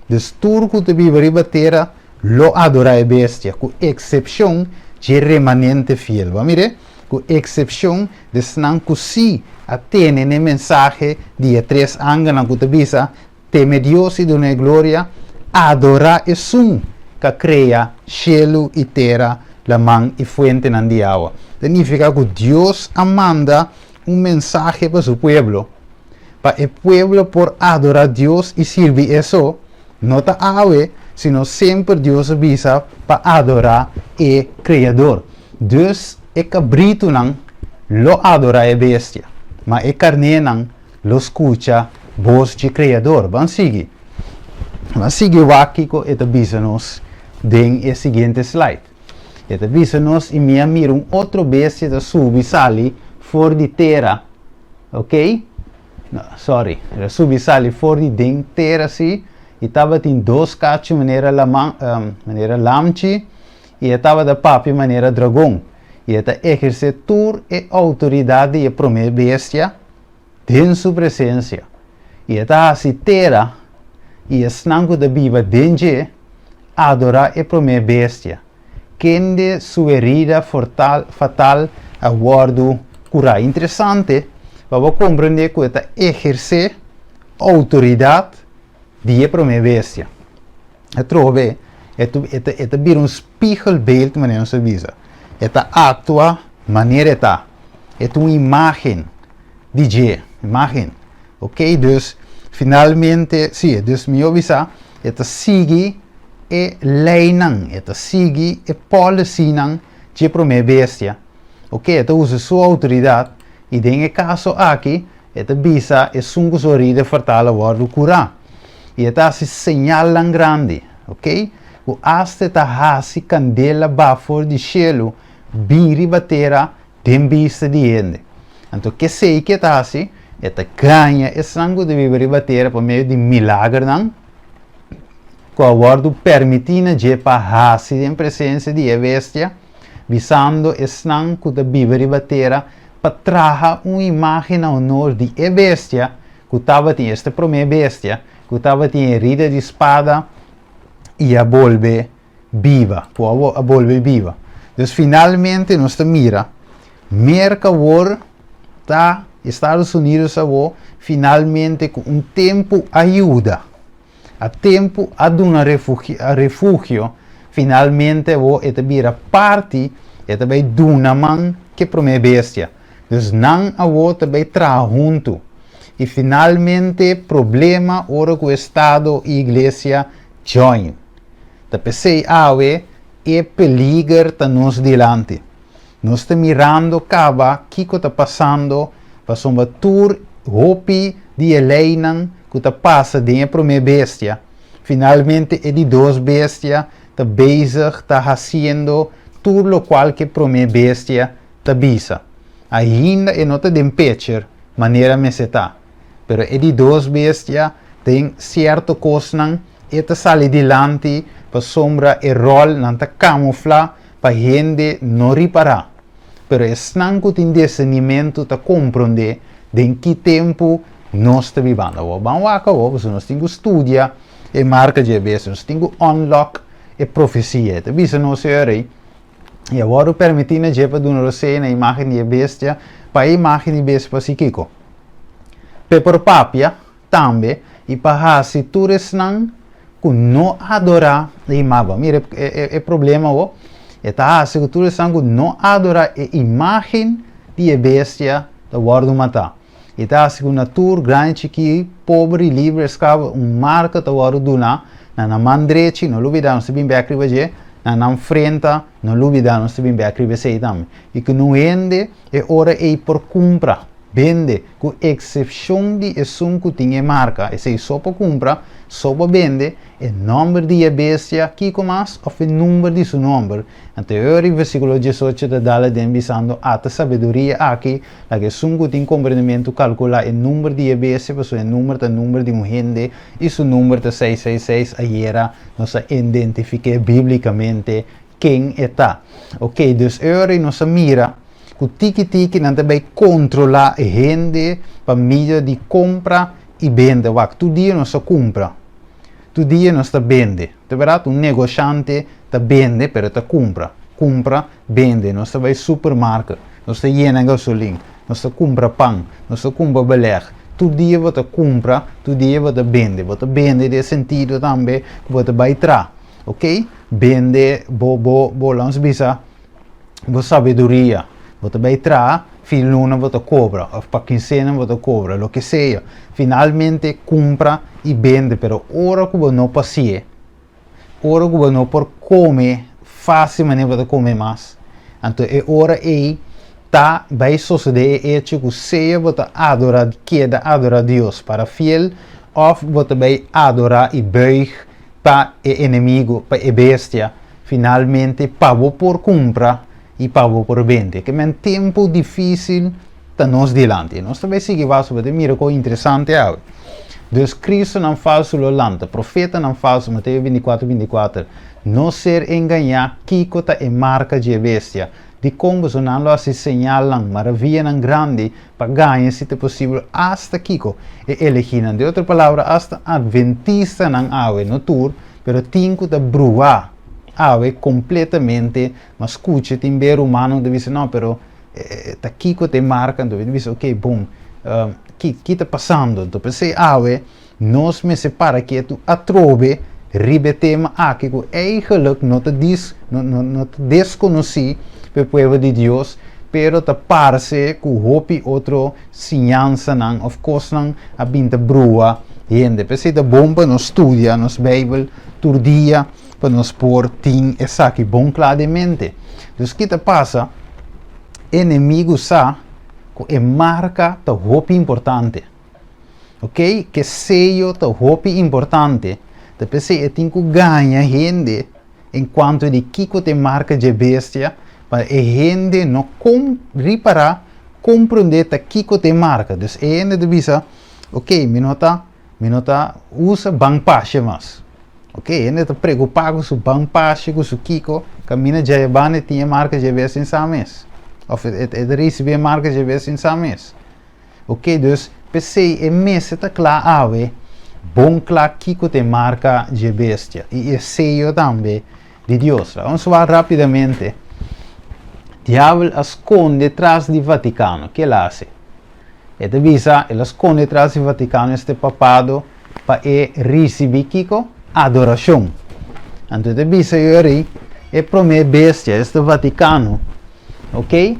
Dus tur ku ta biba riba tera lo adorá e bestia, ku eksepshon dje remanente fiel. Bo a mir'é? Ku eksepshon di esnan ku sí a tene n'e mensahe di e tres angelnan ku ta bisa, Teme Dios i dun'é gloria, adorá esun k'a krea shelu i tera, laman i fuentenan di awa. Ta nifiká ku Dios a manda un mensahe pa su pueblo, pa e pueblo por adorá Dios i sirbi e so. No ta awe, sino semper Dios a bisa pa adorá e Kreador. Dus e kabritunan lo adorá e bestia, ma e karnénan lo skucha bos dje Kreador. Ban sigui. Ban sigui wak kiko e ta bisa nos den e siguiente slide. E ta bisa nos, I mi a mira un otro bestia ta subi sali for di tera. Oké? No, sorry. El a subi sali for di den tera si, i tabatin dos kachu manera laman, um, manera lamchi, i e tabata papia manera dragon, i e ta ehersé tur e outoridat di e promé bestia den su presensia, i e ta hasi tera i esnan ku ta biba den dje adorá e promé bestia. Kende su herida fortal, fatal a wòrdu kurá. Interesante pa bo komprendé ku e ta ehersé outoridat di e promé bestia. Atrobe e ta, e ta, e ta bira un spiegelbeeld manera nos ta bisa. E ta aktua manera e ta. E ta un imágen di dje, imágen. Ok, dus finalmente, sí, dus mi yo bisa e ta sigui e leinan, e ta sigui e policynan dje promé bestia. Ok, e ta usa su outoridat i den e kaso aki e ta bisa esun ku su herida fatal a wòrdu kurá. I e ta hasi señalnan grandi, ok, ku asta e ta hasi kandela baha for di shelu bin riba tera den bista di hende. Anto kesei ke ta hasi? E ta gaña esnan ku ta biba riba tera pa medio di milagernan ku a wòrdu permití na dje pa hasi den presensia di e bestia, bisando esnan ku ta biba riba tera pa traha un imágen na honor di e bestia ku tabatin, esta e promé bestia, ku tabatin herida di spada i a bolbe biba, ku a bolbe biba. Dus finalmente nos ta mira Merka awor ta, Estados Unidos awor finalmente ku un tempu a yuda, a tempu a duna refugio, refugio. Finalmente awor e ta bira parti, e ta bai duna man ku e promé bestia. Dus nan awor ta bai traha huntu. I finalmente problema ora ku estado i iglesia join. Ta p'esei awe e peliger ta nos dilanti. Nos ta mirando kaba kiko ta pasando pasobra tur hopi di e leinan ku ta pasa den e promé bestia, finalmente e di dos bestia ta bezig ta hasiendo tur lokual ku e promé bestia ta bisa. Ainda e no ta den pecher manera mester ta, pero e di dos bestia den sierto kosnan e ta sali dilanti pasobra e ròl nan ta kamuflá pa hende no ripará. Pero esnan ku tin disernimentu ta komprondé den ki tempu nos ta bibando. Awor ban wak awor, pasobra nos tin ku studia e marka dje bestia, nos tin ku unlock e profesia. E ta bisa nos e ora ei, I a wòrdu permití na dje pa duna rosea na imágen di e bestia, pa e imágen di bestia por hasi kiko? P'e por papia tambe i pa hasi tur esnan ku no adorá e imágen. Mira e problema awor. E ta hasi ku tur esnan ku no adorá e imágen di e bestia ta wòrdu matá. I ta hasi ku na tur, grandi, chikí, pober i libre, esklabo, un marka ta wòrdu duná na nan man drechi, no lubidá, nos ta bin bèk riba dje, na nan frenta, no lubidá, nos ta bin bèk riba esei tambe. I ku nun hende e ora ei por kumpra, bende, ku eksepshon di esun ku tin e marka, esei so por kumpra, so por bende, e nòmber di e bestia, kiko mas, òf e number di su nòmber. Anto e ora ei versíkulo diesocho ta dal aden bisando, Ata sabiduria aki, Laga esun ku tin komprendementu kalkulá e number di e bestia, pasobra e number ta number di un hende i su number ta 666. Ayera nos a identifiké bíblikamente ken e ta. Oké, dus e ora ei nos a mira ku tiki tiki nan ta bai kontrolá e hende pa medio di kompra i bende. Wak, tur dia nos ta kumpra, tur dia nos ta bende. Ta bèrdat, un negoshante ta bende pero e ta kumpra, kumpra Bende, nos ta bai supermarket, nos ta yena gasolin, nos ta kumpra pan, nos ta kumpra beleg. Tur dia bo ta kumpra, tur dia bo ta bende. Bo ta bende den e sentido tambe ku bo ta bai tra, ok? Bende bo, bo, bo, laga nos bisa, bo sabiduria. Bo ta bai tra, fin luna bo ta kobra, òf pa kinsena bo ta kobra, loke sea. Finalmente kumpra i bende, pero ora ku bo no pasi'e, Ora ku bo no por kome fásil manera bo ta kome mas, anto e ora ei ta bai sosodé e echo ku sea bo ta adorá, keda adorá Dios para fiel, òf bo ta bai adorá i bùig pa e enemigu, pa e bestia, finalmente pa bo por kumpra i pa bo por bende. Ke men tempu difísil ta nos dilanti. Nos ta bai sigui waso bo ta mira kon interesante awe. Dus Cristonan falsu lo lanta, profetanan falsu, Mateo 24, 24. No ser engañá kiko ta e marka dje bestia. Dikon boso nan lo hasi señalnan, maravianan grandi pa gaña si ta posibel asta kiko e elegínan. Den otro palabra asta adventistanan awe, no tur, pero tin ku ta bruhá awe kompletamente, ma skucha tin be rumannan ku ta bisa no pero ta kiko ta e marka anto mi ta bisa ok bon ki ki ta pasando anto p'esei awe nos mester para ketu atrobe riba e tema aki ku eigenlijk no ta dis no no no ta deskonosí pa e pueblo di Dios pero ta parse ku hopi otro siñansanan òf kosnan a bin ta brua hende p'esei ta bon pa nos studia nos beibel tur dia pa nos por tin esaki bon kla den mente. Dus ki ta pasa? Enemigu sa ku e marka ta hopi importante. Ok, ke seyo ta hopi importante. Ta p'esei e tin ku gaña hende en kuanto di kiko ta e marka dje bestia, pa e hende no kom ripará, komprondé ta kiko ta e marka. Dus e hende ta bisa, ok, mi no ta Mi no ta usa banpashe mas. Ok, hende ta preocupa cu su banpashe, cu su kiko. Camina djaya banda e tin e marca dje bes sin sa mes. Of e ta ricibi e marca dje bes sin sa mes. Ok, dus p'esey e mester ta cla awe, bon cla kiko ta e marca dje bestia. Y e seyo tambe di Dios. Laga nos wak rapidamente. Diabel a sconde tras di Vaticano. Ke el a haci? E ta bisa, el a skonde tras di Vatikano este papado pa e risibí kiko? Adorashon. Anto e ta bisa yori e promé bestia, esta Vatikano, ok,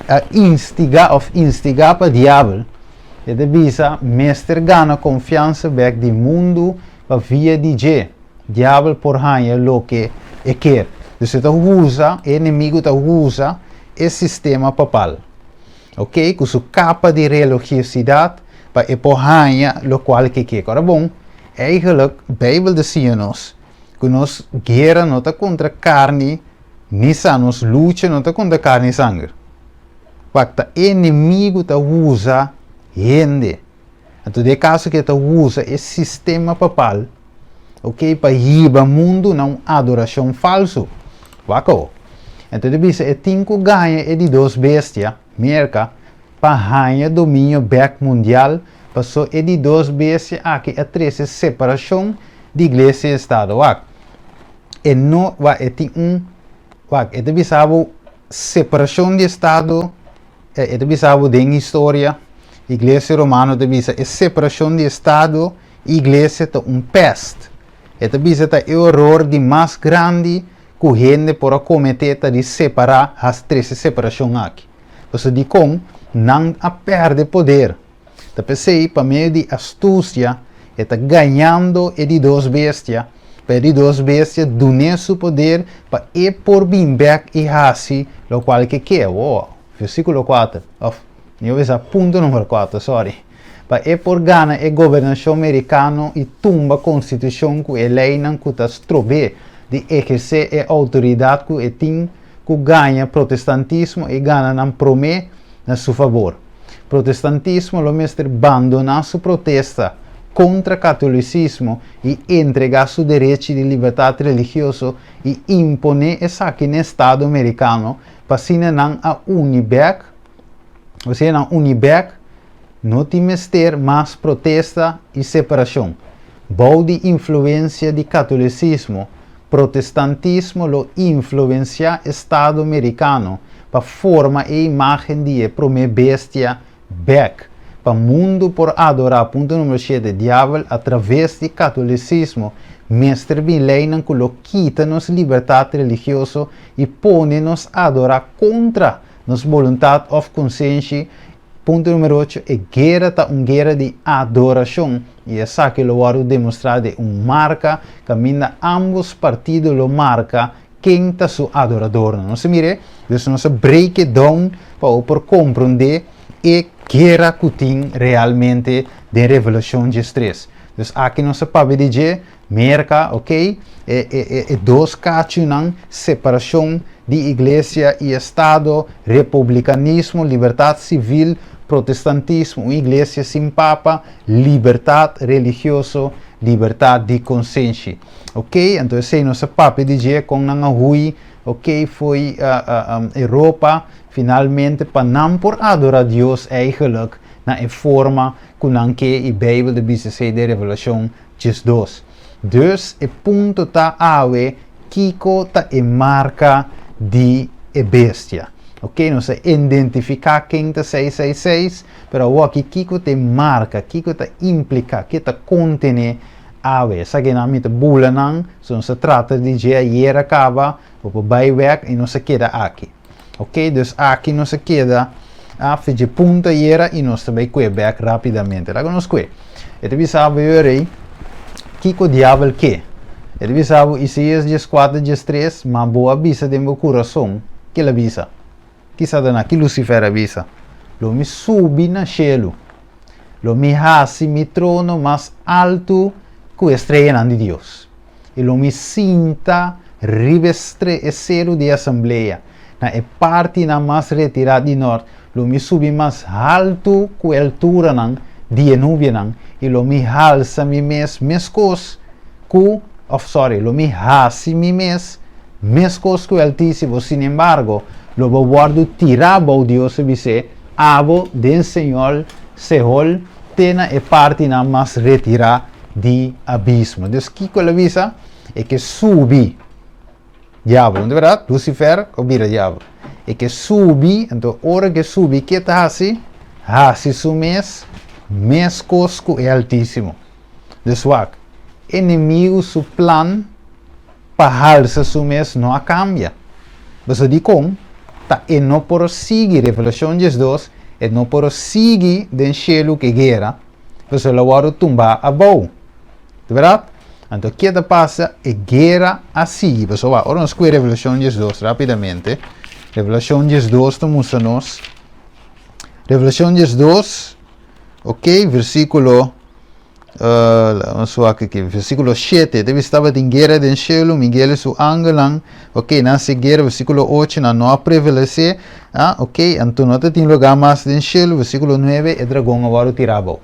a instiga òf instigá pa diabel. E ta bisa mester gana konfiansa bèk di mundu pa via di dje. Diabel por haña loke e kier. Dus e ta usa, e enemigu ta usa e sistema papal, ok, ku su kapa di religiosidad pa e por haña lokual ke kier. Ora bon, Eigenlijk, Bijbel ta siña nos ku nos guera no ta kontra karni ni sa, nos lucha no ta kontra karni i sanger. Wak, ta enemigu ta usa hende. Anto den e kaso ku e ta usa e sistema papal, ok, pa hiba mundu na un adorashon falsu. Wak awo. Anto e ta bisa e tin ku gaña e di dos bestia, Merka, pa haña dominio bèk mundial, pasó e di dos bestia aki a trese separashon di iglesia i estado. Wak, e no, wak, e tin un, wak, e ta bisa bo separashon di estado, e ta bisa bo den historia, iglesia romano ta bisa e separashon di estado i iglesia ta un pèst. E ta bisa ta e oror di mas grandi ku hende por a kometé ta di separá, hasi trese separashon aki. Pasobra dikon nan a pèrdè poder? Ta p'esei, pa medio di astusia, e ta gañando e di dos bestia, pa e di dos bestia dun'é su poder pa e por bin bèk i hasi lokual ke ke. Awor, versíkulo kuater, òf, mi a bisa punto number kuater, sòri. Pa e por gana e gobernashon merikano i tumba konstitushon ku e leinan ku ta strob'é di ehersé e outoridat ku e tin ku gaña protestantismo i gana nan promé na su fabor. Protestantismo lo mester bandoná su protesta kontra katolisismo i entregá su derechi di libertat religioso i imponé esaki n'e estado merikano pa asina nan a uni bèk, pa asina nan uni bèk, no tin mester mas protesta i separashon. Bou di influensia di katolisismo, Protestantismo lo influensiá estado merikano pa forma e imágen di e promé bestia bèk, pa mundu por adorá punto número shete diabel atraves di katolisismo mester bin leinan ku lo kita nos libertat religioso i pone nos adorá kontra nos boluntat òf konsenshi Punto numero ocho, e guera ta un guera di adorashon i esaki lo wòrdu demostrá den un marka kaminda ámbos partido lo marka ken ta su adoradornan. Nos a mir'é, dus nos a break it down pa bo por komprondé e guera ku tin realmente den Revelashon diestres. Dus aki nos a papia di dje, Merka, ok, e e e dos kachunan, separashon di iglesia i estado, republikanismo, libertat sivil, protestantismo, un iglesia sin papa, libertat religioso, libertat di konsenshi. Ok, anto esei nos a papia di dje kon nan a hui, ok, fo'i Europa, finalmente pa nan por adora Dios eigenlijk na e forma ku nan ke i Beibel ta bisa esei den Revelashon 12. Dus e punto ta awe kiko ta e marka di e bestia. Ok, nos a identifiká ken ta 666, pero awoki kiko ta e marka, kiko ta impliká, ke ta kontené awe. Esakinan mi ta bula nan, so nos a trata di dje ayera kaba, bo por bai wèk i nos a keda aki. Ok, dus aki nos a keda a fidje punto ayera i nos ta bai kue bek rapidamente. Laga nos kue. E ta bisa bo yo rei, kiko diabel ke? E ta bisa bo Isaías 14, 13, ma bo a bisa den bo kurason, ke el a bisa? Ki Satanas, ki Lucifer a bisa? Lo mi subi na shelu, lo mi hasi mi trono mas altu ku e streanan di Dios. I lo mi sinta riba e e seru di asamblea, na e partinan mas retirá di nòrt, lo mi subi mas haltu ku e alturanan di e nubianan, i lo mi halsa mi mes meskos ku, òf sòri, lo mi hasi mi mes meskos ku e Altísimo, sinembargo, lo bo wòrdu tirá bou Dios a bis'é, abo den Señor Sehol te na e partinan mas retirá di abismo. Dus kiko el a bisa? E ke subi diablo, no ta berdad? Lucifer a bira diablo. E ke subi, anto ora ke subi ke ta hasi? Hasi su mes meskos ku e Altísimo. Dus wak, enemigu su plan. pa halsa su mes no a kambia. Pasobra dikon? Ta e no por sigui, Revelashon 12, e no por sigui den shelu ku e guera, pasobra el a wòrdu tumbá abou. Ta bèrdat? Anto ke ta pasa? E guera a sigui. Pasobra wak, ora nos kue Revelashon 12 rápidamente, Revelashon 12 ta mustra nos, Revelashon 12, ok, versíkulo Nos wak aki, versíkulo 7, te bisa tabatin guera den shelu, Miguel i su angelnan, ok, nan hasi guera, versíkulo 8, nan no a prevalesé, ah, ok, anto no ta tin lugá mas den shelu, versíkulo 9, e dragon a wòrdu tirá abou.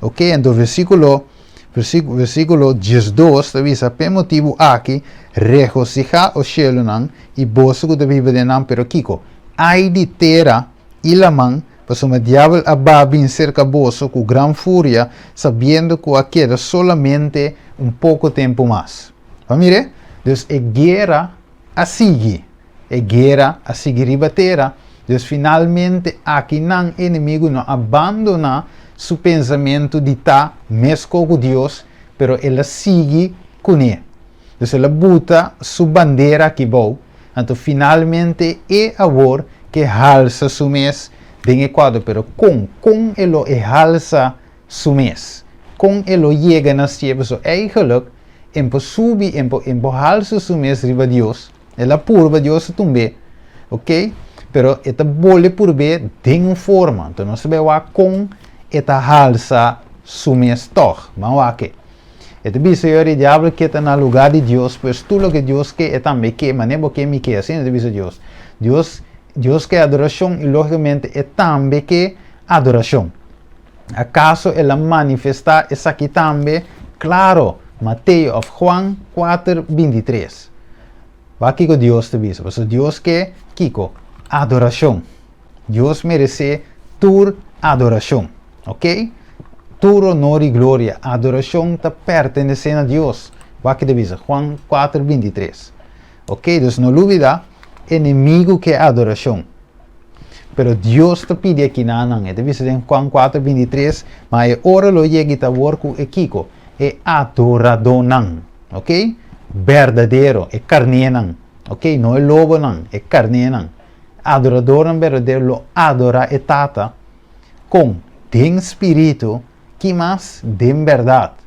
Ok, anto versíkulo, versíkulo 12 ta bisa, p'e motibu aki, regosihá, o shelunan, i boso ku ta biba den nan, pero kiko? Ai di tera i laman, Pasobra diabel a ba bin serka boso ku gran furia, sabiendo ku a keda solamente un poko tempu mas. Bo a mir'é? Dus e guera a sigui. E guera a sigui riba tera. Dus finalmente aki nan enemigu no a bandoná su pensamentu di ta mesko ku Dios, pero el a sigui kuné. Dus el a buta su bandera aki bou, anto finalmente e awor ke halsa su mes den e kuadro. Pero kon? Kon e lo e halsa su mes? Kon e lo yega na sié? Pasobra eigenlijk en por subi, en por en por halsa su mes riba Dios. El a purba, Dios a tumb'é, ok? Pero e ta bolbe purb'é den un forma. Anto nos ta bai wak kon e ta halsa su mes tòg. Ban wak e. E ta bisa yo, e diabel ke ta na lugá di Dios, pues tur loke Dios ke, e tambe ke, manera bo ke, mi ke. Asina e ta bisa Dios. Dios, Dios ke adorashon i lógikamente e tambe ke adorashon. Akaso el a manifestá esaki tambe? Klaro! Mateo òf Juan kuater 23. Wak kiko Dios ta bisa. Pasobra Dios ke kiko? Adorashon. Dios meresé tur adorashon. Ok? Tur honor i gloria, adorashon ta pertenesé na Dios. Wak ki ta bisa, Juan kuater 23. Ok, dus no lubida, enemigu ke adorashon. Pero Dios ta pidi akinanan, e ta bisa den Juan kuater 23, ma e ora lo yega i ta awor ku e kiko? E adoradónan. Ok? Berdadero, e karnénan. Ok, no e lobonan, e karnénan. Adoradornan berdadero lo adorá e Tata kon? Den spiritu, ki mas? Den bèrdat.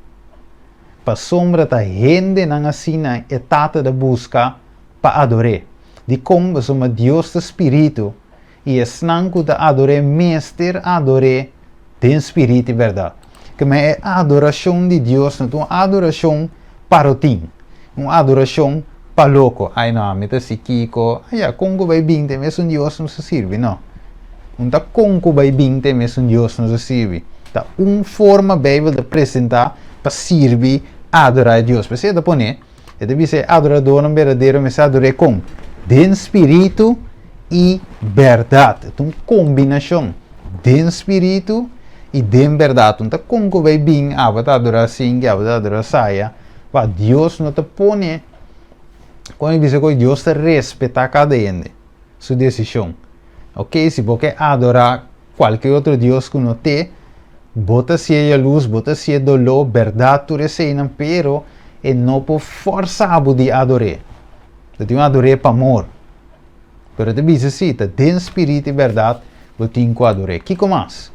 Pasobra ta hendenan asina e Tata ta buska pa ador'é. Dikon? Pasobra Dios ta spiritu, i esnan ku ta ador'é mester ador'é den spiritu i bèrdat. Keme e adorashon di Dios no ta un adorashon parotin, un adorashon pa loko. Ai no, ami ta si kiko, aya, kon ku bai bin ta e mesun Dios nos ta sirbi? No. Un ta kon ku bai bin ta e mesun Dios nos ta sirbi. Ta un forma Beibel ta presentá pa sirbi, adorá e Dios. P'esei e ta pone, e ta bisa e adoradornan berdadero mester ador'é kon? Den spiritu i bèrdat. E ta un kombinashon, den spiritu i den bèrdat. Un ta kon ku bai bin, abo ta adorá sinki, abo ta adorá saya. Pa Dios no ta pone, kon e bisa ku Dios ta respetá kada hende su desishon. Ok, si bo ke adorá kualke otro dios ku no t'e, bo ta hasié yalus, bo ta hasié doló, bèrdat tur eseinan, pero e no por fòrsa bo di ador'é. Bo tin ku ador'é pa amor. Pero e ta bisa si, ta den spiritu i bèrdat bo tin ku ador'é. Kiko mas?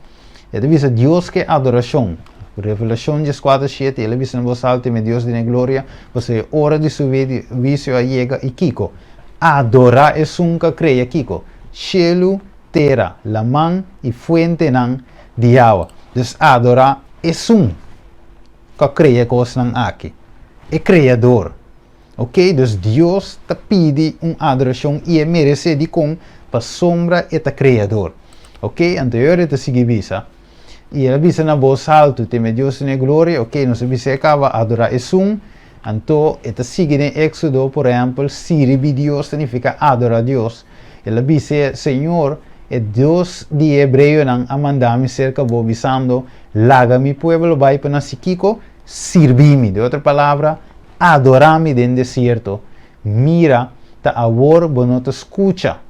E ta bisa Dios ke adorashon. Revelashon 14, 7, El a bisa na bos alto, Teme Dios duna e gloria, pasobra e ora di su huisio a yega. I kiko? Adorá esun ku a krea kiko? Shelu, tera, laman i fuentenan di awa. Dus adorá esun ku a krea e kosnan aki, e Kreador. Ok, dus Dios ta pidi un adorashon i e meresé. Dikon? Pasobra e ta Kreador. Ok, anto e ora e ta sigui bisa, I el a bisa na bos haltu, Teme Dios i dun'é gloria. Ok, nos a bisa e kaba, adorá esun. Anto e ta sigui den Éksodo, por ehèmpel, sirbi Dios ta nifiká adorá Dios. El a bis'é, Señor, e Dios di e hebreonan a manda mi serka bo, bisando, Laga mi pueblo bai pa nan si kiko? Sirbi mi. Den otro palabra, Adorá mi den desierto. Mira, ta awor bo no ta skucha.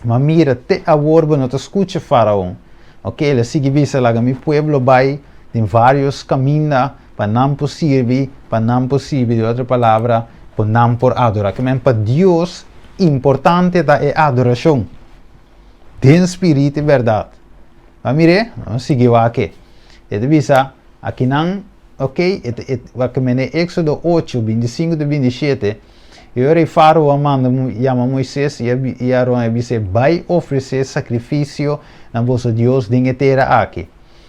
Ma mira, te awor bo no ta skucha Faraon. Ok, el a sigui bisa, Laga mi pueblo bai den vários kaminda pa nan por sirbi, pa nan por sirbi, den otro palabra, ku nan por adorá. Ke men pa Dios importante ta e adorashon den spirit i bèrdat. Ba mir'é? Nos sigui wak e. E ta bisa akinan, ok, e ta e wak mene Éksodo ocho, 25 te 27, E ora ei Fárao a manda yama Moises i i Aron i a bis'é, Bai ofresé sakrifisio na boso Dios den e tera aki.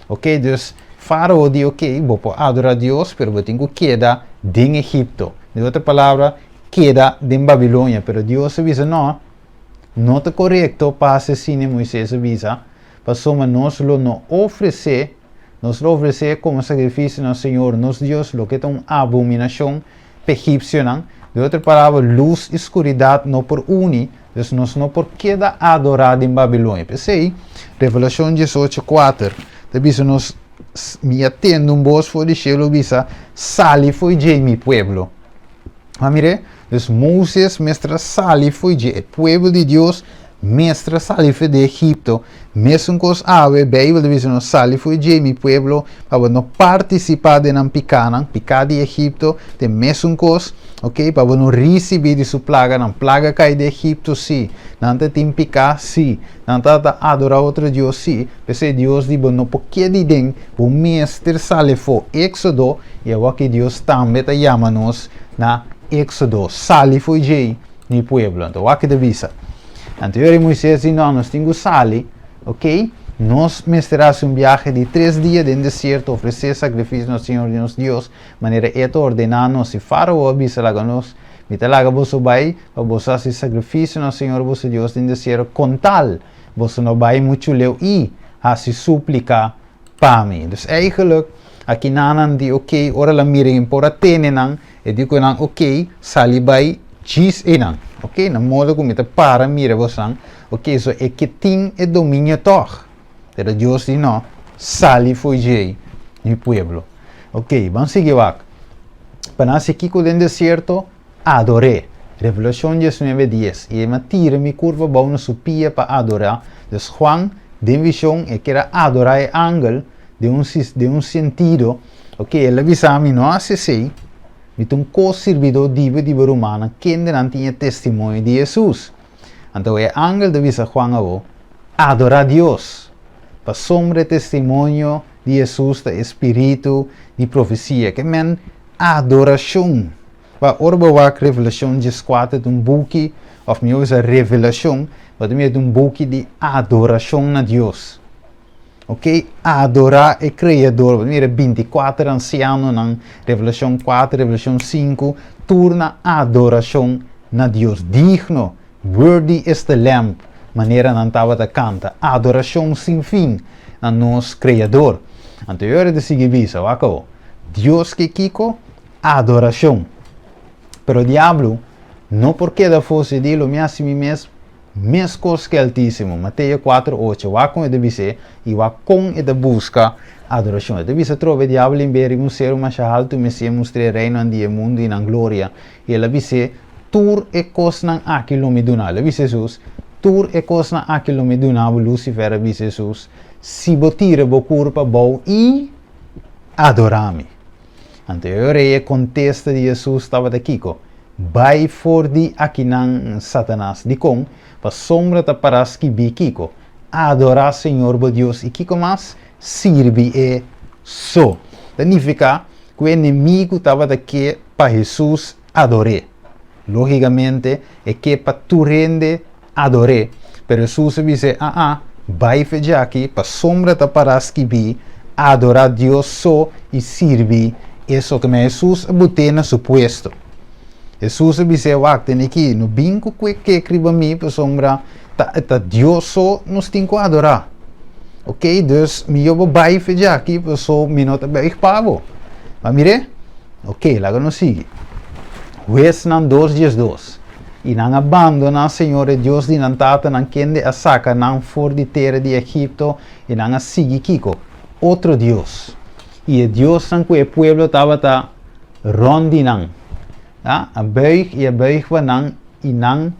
Ok, dus Fárao di, Ok, bo por adorá Dios, pero bo tin ku keda den Egipto. Den otro palabra, keda den Babilonia. Pero Dios a bisa, No, no ta korekto pa hasi asina, Moises a bisa, pasobra nos lo no ofresé, nos lo ofresé komo sakrifisio na Señor nos Dios loke ta un abominashon pa egipsionan. Den otro palabra, lus i skuridat no por uni, dus nos no por keda adorá den Babilonia. P'esei, Revelashon 18, 4 ta bisa nos, Mi a tende un bos for di shelu bisa, Sali fo'i dje, mi pueblo. A mir'é? Dus Moses mester a sali fo'i dje. E pueblo di Dios mester a sali fo'i di Egipto. Mesun kos awe, Beibel ta bisa nos, Sali fo'i dje, mi pueblo, pa bo no partisipá den nan pikánan, piká di Egipto, ta e mesun kos, ok, pa bo no risibí di su plaganan. Plaga kai di Egipto? Sí. Nan ta tin piká? Sí. Nan tabata adorá otro dios? Sí. P'esei Dios di bo no por keda den, bo mester sali afó. Éksodo, i awor ki Dios tambe ta yama nos na Éksodo, sali fo'i djei, mi pueblo. Anto wak ki ta bisa. Anto e ora Moisés di, No, nos tin ku sali, ok? Nos mester hasi un biahe di tres dia den desierto, ofresé sakrifisio na Señor nos Dios, manera E ta ordená nos. I Fárao a bisa, Laga nos, mi ta laga boso bai, pa boso hasi sakrifisio na Señor boso Dios den desierto, kontal boso no bai muchu leu i hasi súplika pa mi. Dus eigenlijk, aki nan di, ok, ora el a mira en por a tene nan, e di ku nan, ok, sali bai djis einan. Ok, na modo ku mi ta para mira bosan, ok, so e ke tin e dominio tòg. Pero Dios di no, sali fo'i djei, mi pueblo. Ok, ban sigui wak. Pa nan hasi kiko den desierto? Ador'é. Revelashon 19, 10, I e ma tira mi kurpa bou na su pia pa adorá. Dus Juan, den vishon, e kier a adorá e angel den un den un sentido, ok, el a bisa mi, no hasi esei, mi ta un ko-sirbidó di bo i di bo rumannan, kendenan tin e testimonio di Hesus. Anto e angel ta bisa Juan awor, Adorá Dios! Pasobra e testimonio di Hesus ta e spiritu di profesia. Ke men adorashon! Pa ora bo wak Revelashon 14 ta un buki, òf mihó bisa Revelashon, bo ta mira ta un buki di adorashon na Dios. Ok, adorá e Kreador. Bo ta mira 24 ansianonan, Revelashon 4, Revelashon 5, tur na adorashon na Dios. Digno, worthy is the Lamb, manera nan tabata kanta. Adorashon sin fin na nos Kreador. Anto e ora ta sigui bisa, wak awor, Dios ke kiko? Adorashon. Pero diablo no por keda fosi di lo mi hasi mi mes meskos ku e Altísimo. Mateo 4, 8. Wak kon e ta bis'é i wak kon e ta buska adorashon. E ta bisa atrobe diablo in beri un seru masha haltu mester e mustr'é reinonan di e mundu i nan gloria. I el a bis'é, Tur e kosnan aki lo mi duna. El a bisa Hesus, Tur e kosnan aki lo mi duna bo, Lucifer a bisa Hesus, si bo tira bo kurpa abou i adorá mi. Anto e ora ei e kontesta di Hesus tabata kiko? Bai for di akinan, Satanas. Dikon? Pasobra ta pará skibí kiko? Adorá Señor bo Dios i kiko mas? Sirbi e so. Ta nifiká ku e enemigu tabata ke pa Hesus ador'é. Lógikamente, e ke pa tur hende ador'é. Pero Hesus a bis'é, Aa, bai fe djaki, pasobra ta pará skibí, Adorá Dios so i sirbi e so. Keme Hesus a but'é na su puesto. Hesus a bis'é, Wak, tene aki, no bin ku kue kek riba mi, pasobra ta ta Dios so nos tin ku adorá. Oké, dus mihó bo bai fe djaki, paso mi no ta buig pa bo. Bo a mir'é? Oké, laga nos sigui. Huesnan 2 diesdos. I nan a bandoná Señor e Dios di nan tatanan, kende a saka nan for di tera di Egipto, i nan a sigui kiko? Otro dios. I e diosnan ku e pueblo tabata rònt di nan, a a bùig i a bùig pa nan, i nan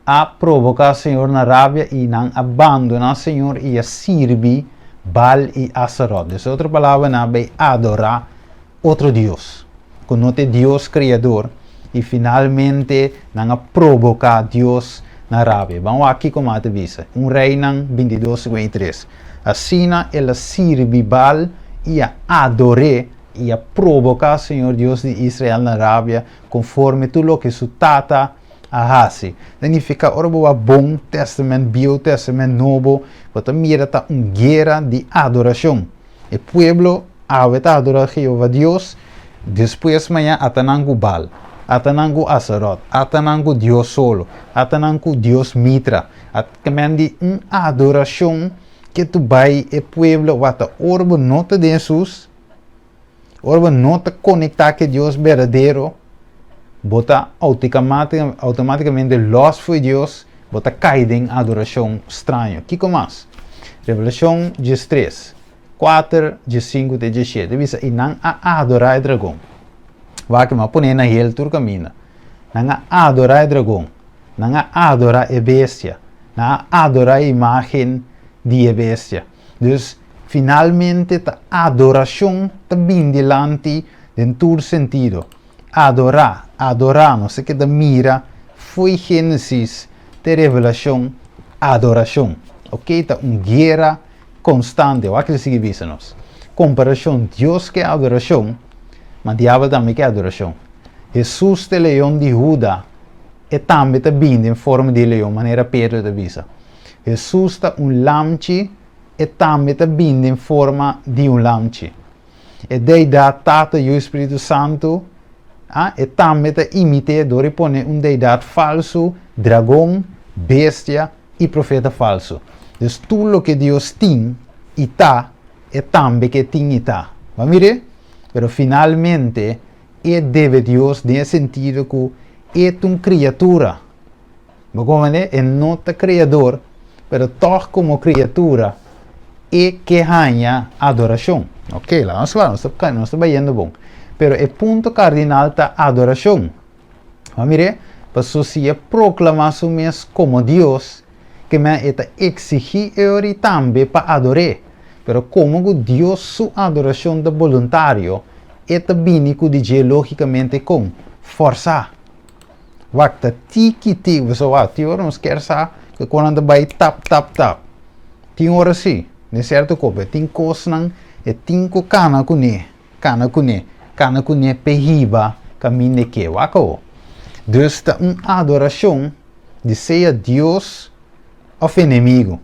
a provoká Señor na rabia, i nan a bandoná Señor i a sirbi Baal i Astarot. Den otro palabra, nan a bai adorá otro dios, ku no ta e Dios Kreador. i finalmente nan a proboká Dios na rabia. Ban wak kiko mas ta bisa. Un Reinan 22, 53. Asina el a sirbi Baal i a ador'é i a proboká señor Dios di Israel na rabia konforme tur loke su tata a hasi. Ta nifiká ora bo wak Bon Tèstamènt, Bieu Tèstamènt, Nobo, bo ta mira ta un guera di adorashon. E pueblo awe ta adorá Jehová Dios, despues maña ata nan ku Baal, ata nan ku Astarot, ata nan ku dios solo, ata nan ku dios Mitra. At men di un adorashon ke tu bai e pueblo wak ta ora bo no ta den Hesus, ora bo no ta konektá ku e Dios berdadero, bo ta outomátikamente lòs for di Dios, bo ta kai den adorashon straño. Kiko mas? Revelashon diestres, kuater, diesinku te diesshete ta bisa, I nan a adorá e dragon. Wak, mi a pon'é na hel tur kaminda. Nan a adorá e dragon, nan a adorá e bestia, nan a adorá e imágen di e bestia. Dus, finalmente ta adorashon ta bin dilanti den tur sentido. Adorá, adorá, nos ta keda mira fo'i Génesis te Revelashon, adorashon. Oké, ta un guera konstante. Wak el sigui bisa nos. Komparashon, Dios ke adorashon, ma diabel tambe ke adorashon. Hesus ta e leon di Huda, e tambe ta bini den forma di leon, manera Pedro ta bisa. Hesus ta un lamchi, e tambe ta bini den forma di un lamchi. E Deidat Tata, Yu i Spiritu Santu, a, e tambe ta imit'é dor di pone un deidat falsu, dragon, bestia i profeta falsu. Dus tur loke Dios tin i ta, e tambe ke tin i ta. Bo a mir'é? Pero finalmente e debe Dios den e sentido ku e ta un kriatura. Bo komprendé? E no ta Kreador, pero tòg komo kriatura e ke haña adorashon. Oke, laga nos kla, nos ta nos ta bayendo bon. Pero e punto kardinal ta adorashon. Bo mir'é? Paso si e proklamá su mes komo Dios, ke men e ta eksigí e ora ei tambe pa ador'é. Pero komo ku Dios su adorashon ta boluntario, e ta bini ku di dje lógikamente kon? Fòrsá. Wak ta tiki tiki, pasobra wak tin ora nos kier sa ku kon nan ta bai tap tap tap. Tin ora si, den sierto kope, tin kosnan e tin ku kana kuné, kana kuné, kana kuné p'e hiba kaminda e ke. Wak awo. Dus ta un adorashon di sea Dios òf enemigu.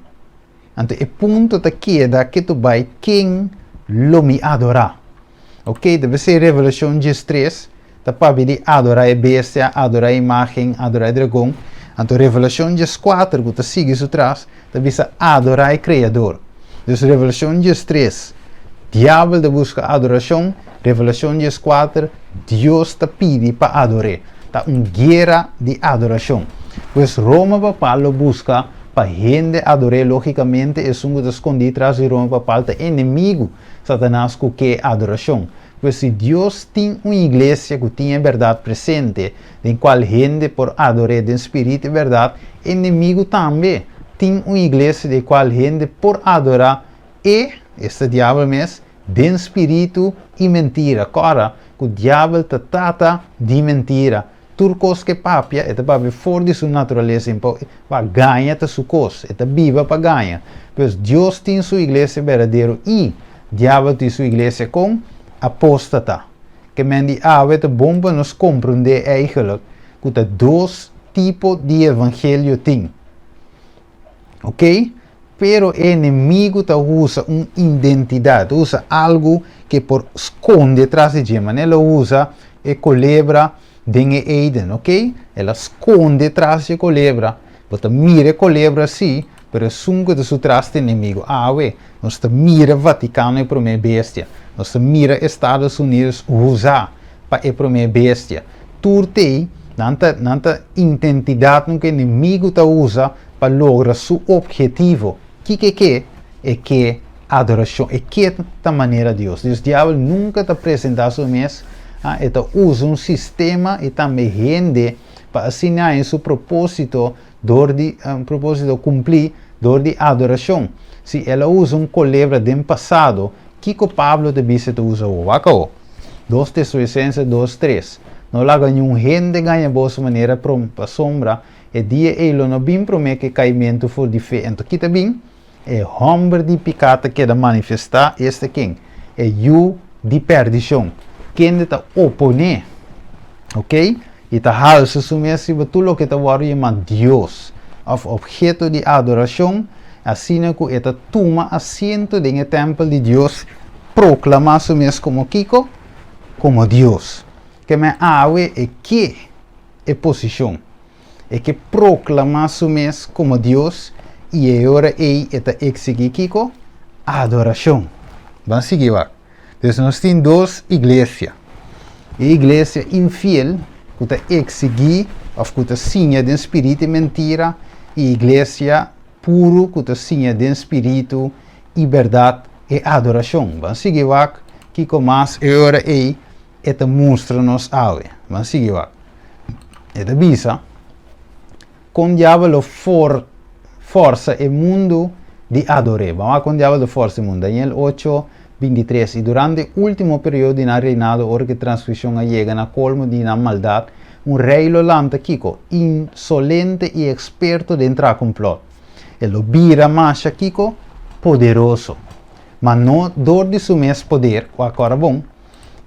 Anto e punto ta keda ke tu bai ken lo mi adorá. Ok, ta p'esei Revelashon diestres ta papia di adorá e bestia, adorá e imágen, adorá e dragon. Anto Revelashon dieskuater ku ta sigui su tras ta bisa adorá e Kreador. Dus Revelashon diestres, diabel ta buska adorashon, Revelashon dieskuater, Dios ta pidi pa ador'é. Ta un guera di adorashon. Pues Roma papal lo buska pa hende ador'é, lógikamente esun ku ta skondí tras di Roma papal ta enemigu Satanas ku ke adorashon. Pues si Dios tin un iglesia ku tin e bèrdat presente, den kual hende por ador'é den spirit i bèrdat, enemigu tambe tin un iglesia den kual hende por adorá e, esta diabel mes, den spiritu i mentira. Kòrda ku diabel ta tata di mentira. Tur kos ke papia, e ta papia for di su naturalesa pa gaña ta su kos, e ta biba pa gaña. Pues Dios tin su iglesia berdadero i diabel tin su iglesia kon apóstata. Ke men di awe ta bon pa nos komprondé eigenlijk ku ta dos tipo di evangelio tin. Ok? Pero e enemigu ta usa un identidat, ta usa algu ke por skonde tras di dje. Manera el a usa e kolebra den e Eden, ok? El a skonde tras di e kolebra. Bo ta mira e kolebra si, pero esun ku ta su tras ta enemigu. Awe, nos ta mira Vatikano e promé bestia. Nos ta mira Estados Unidos usa pa e promé bestia. Tur t'ei, nan ta nan ta identidatnan ku enemigu ta usa pa logra su obhetivo. Kiko e ke? E ke adorashon. E ke ta manera Dios. Dios diabel nunka ta presentá su mes, e ta usa un sistema i tambe hende pa asina haña su propósito dor di propósito kumplí dor di adorashon. Si el a usa un kolebra den pasado, kiko Pablo ta bisa e ta usa awor? Wak awor. Dos Tesalonicenses 2, 3. No laga niun hende gaña boso manera prom, pasobra e dia ei lo no bin promé ku e kaimentu for di fe. Anto ki ta bin? E hòmber di piká ta keda manifestá, esta ken? E yu di pèrdishon, kende ta oponé, oké, i ta halsa su mes riba tur loke ta wòrdu yamá dios òf opheto di adorashon, asina ku e ta tuma asiento den e tèmpel di Dios, proklamá su mes komo kiko? Komo Dios. Keme awe e ke e posishon. E ke proklamá su mes komo Dios i e ora ei e ta eksigí kiko? Adorashon. Ban sigui wak. Dus nos tin dos iglesia. E iglesia infiel ku ta eksigí òf ku ta siña den spiritu i mentira i iglesia puru ku ta siña den spiritu i bèrdat e adorashon. Ban sigui wak kiko mas e ora ei e ta mustra nos awe. Ban sigui wak. E ta bisa, Kon diabel lo for forsa e mundu di ador'é? Ban wak kon diabel lo forsa e mundu. Daniel ocho, 23, I durante e último periodo di nan reinado, ora ku e transgreshon a yega na kolmo di nan maldat, un rei lo lanta kiko? Insolente i eksperto den traha komplòt. E lo bira masha kiko? Poderoso. Ma no dor di su mes poder, wak ora bon,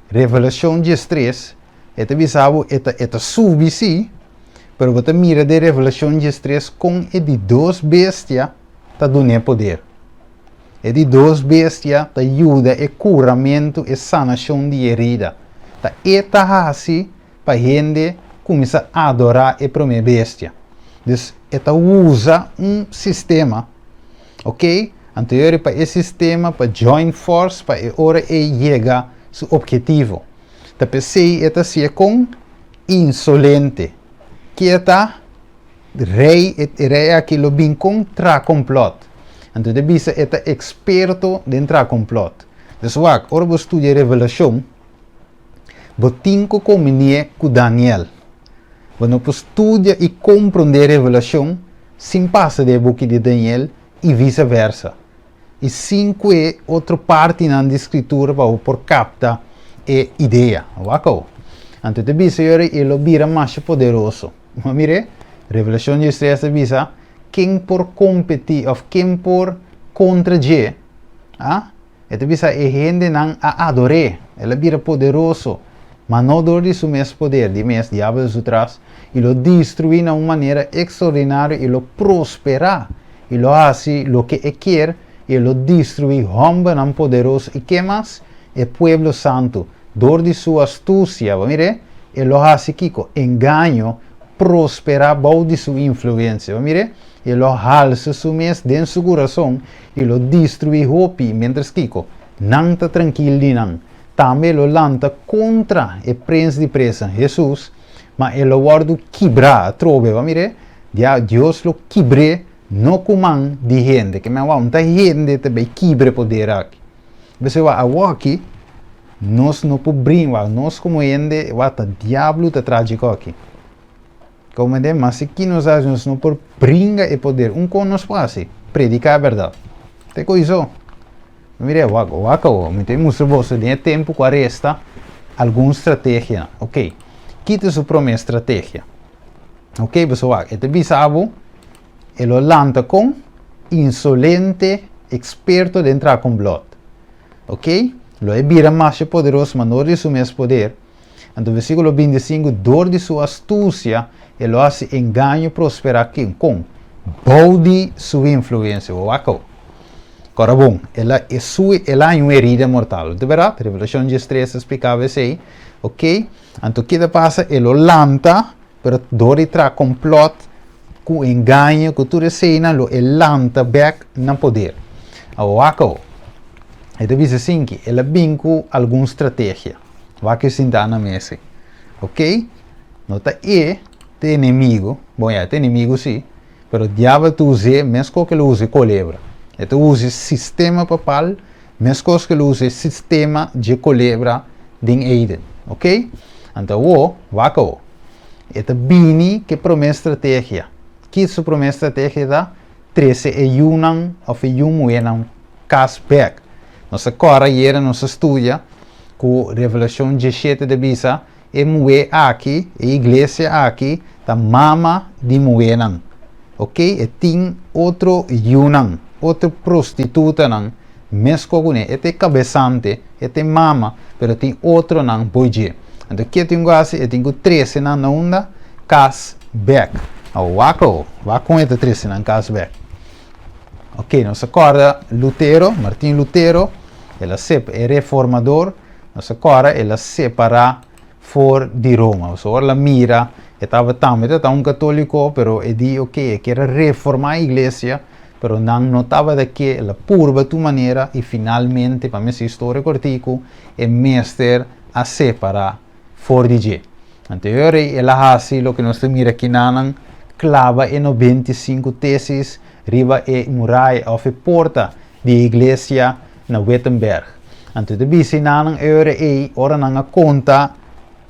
Revelashon 13, e ta bisa bo e ta e ta subi sí, pero bo ta mira den Revelashon 13 kon e di dos bestia ta dun'é poder. E di dos bestia ta yuda e kuramentu, e sanashon di herida. Ta e ta hasi pa hende kuminsá adorá e promé bestia. Dus e ta usa un sistema, ok? Anto yori pa e sistema pa join force pa e ora ei yega su obhetivo. Ta p'esei e ta hacié con insolente. Ke ta rey, e rey aki lo bin con traha complot. Anto e ta bisa e ta experto den traha complot. Dus wak, ora bo studia Revelacion, bo tin cu combinie cu Daniel. Bo no por studia y comprende Revelacion sin pasa den e buki di Daniel y vice versa. I sin ku e otro partinan di Skritura pa bo por kapta e idea. Wak awo. Anto e ta bisa yori e lo bira masha poderoso. Bo a mir'é? Revelashon 13 ta bisa, Ken por kompetí òf ken por kontra dje? A? E ta bisa e hendenan a ador'é. El a bira poderoso, ma no dor di su mes poder, di mes diabel su tras, i lo destruí na un manera ekstraordinario i lo prosperá i lo hasi loke e kier i e lo destruí hòmbernan poderoso i ke mas? E pueblo santu. Dor di su astusia, bo mir'é, e lo hasi kiko? Engaño prosperá bou di su influensia. Bo mir'é, e lo halsa su mes den su kurason i lo destruí hopi, miéntras kiko? Nan ta trankil di nan. Tambe e lo lanta kontra e Prens di Presnan, Hesus, ma e lo wòrdu kibrá atrobe. Bo mir'é, Dia Dios lo kibr'é no ku man di hende, ke men wou no ta hende ta bai kibra e poder aki. P'esei wou awoki nos no por brin wou nos komo hende wou ta diablo ta traha dje koki. Komo hende mas si ki nos hasi nos no por bringa e poder. Un kon nos por hasi? Prediká e bèrdat. Te ku iso. Mira wak wak awo mi ta mustra boso den e tempu ku a resta algun strategianan. Oke, ki ta su promé strategia? Ok, boso wak, e ta bisa abo, e lo lanta kon insolente eksperto den traha komplot. Ok, lo e bira masha poderoso, ma no di su mes poder. Anto versíkulo 25, dor di su astusia e lo hasi engaño prosperá ken? Kon? Bou di su influensia. Bo wak awo. Kòrda bon, el a, e su, el a haña un herida mortal. Ta bèrdat? Revelashon 13 ta splikaba esei. Ok, anto ke ta pasa? E lo lanta. Pero dor di traha complot cu engaño cu tur eseinan lo e lanta bek na poder. Awor wak awor. E ta bisa asinki, el a bin cu algun strategia. Wak e sinta na mesa ei. Ok, no ta e ta enemigo, bon ya e ta enemigo si, pero diabel ta us'é mescos cu el a usa e colebra. E ta usa e sistema papal Meskos ku lo usa e sistema dje kolebra den Eden. Ok? Anto awor, wak awor. E ta bini ku e promé strategia. Ki su promé strategia ta? Trese e yunan òf e yu muhénan kas bèk. Nos a kòrda ayera nos a studia ku Revelashon 17 ta bisa. E muhé aki, e iglesia aki, ta mama di muhénan. Ok, e tin otro yunan, otro prostitutanan meskos kuné. E ta e kabesante, e ta e mama, pero tin otronan boi dje. Anto ke tin ku hasi? E tin ku trese nan na unda? Kas bèk. Awor wak awor, wak kon e ta trese nan kas bèk. Ok, nos a kòrda Lutero, Martin Lutero, el a sep, e reformador, nos a kòrda el a separá for di Roma. Pasobra ora el a mira, e tabata tambe ta un katóliko, pero e di, ok, e kier a reformá e iglesia, pero nan no tabata ke, el a purba tur manera i finalmente, pa mi hasi historia kòrtiku, e mester a separá for di dje. Anto e ora ei el a hasi loke nos ta mira kinanan, klaba e 95 tesis riba e muraya òf e porta di e iglesia na Wittenberg. Anto ta bisa enanan e ora ei, ora nan a konta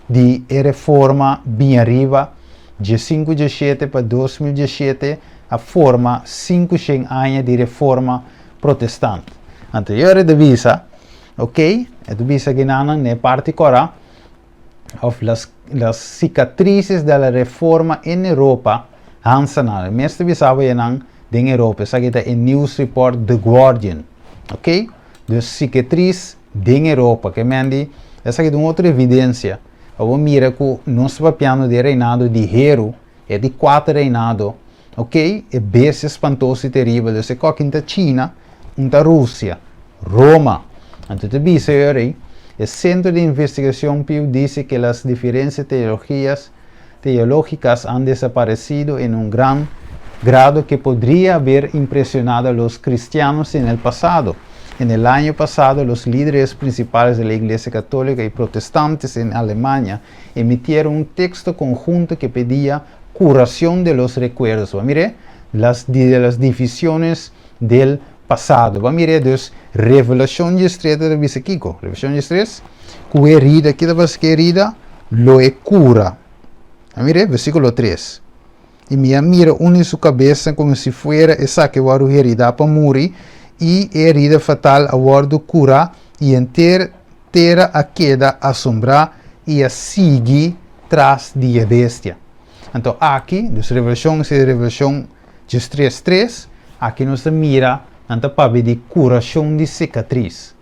di e reforma bin ariba, diesinku diesshete pa 2017 a forma 500 aña di reforma protestant. Anto e ora ei ta bisa, ok, e ta bisa kinanan na e parti kòrá, òf las las cicatrices de la reforma en Europa han sanado. Mes ta bisa bo nan den Europa. Esaki ta e news report The Guardian. Ok? Dus cicatriz den Europa. Ke men di, esaki ta un otro evidencia. Pa bo mira ku nos ta papiando di e reinado di Heru, e di kuater reinado. Ok? E bestia spantoso i teribel. Dus e koki ta China, un ta Rusia, Roma. Anto ta bisa e ora ei, e Centro de Investigación Pew dice que las diferencias teologías teológicas han desaparecido en un gran grado que podría haber impresionado a los cristianos en el pasado. En el año pasado, los líderes principales de la Iglesia Católica y protestantes en Alemania emitieron un texto conjunto que pedía curación de los recuerdos. Bo mire, las, de las divisiones del pasado. Bo mire, dus, Revelacion 13 ta bisa kiko? Revelacion 13, ku herida, ki ta pasa ku herida? Lo e kura. A mire, versíkulo 3. I mi a mira un di su kabesnan komo si fuera esaki wòrdu heridá pa muri, i e herida fatal a wòrdu kurá, i henter tera a keda asombrá i a sigui tras di e bestia. Anto aki, dus Revelashon, si Revelashon 13, 3, aki nos ta mira nan ta papia di kurashon di sikatris.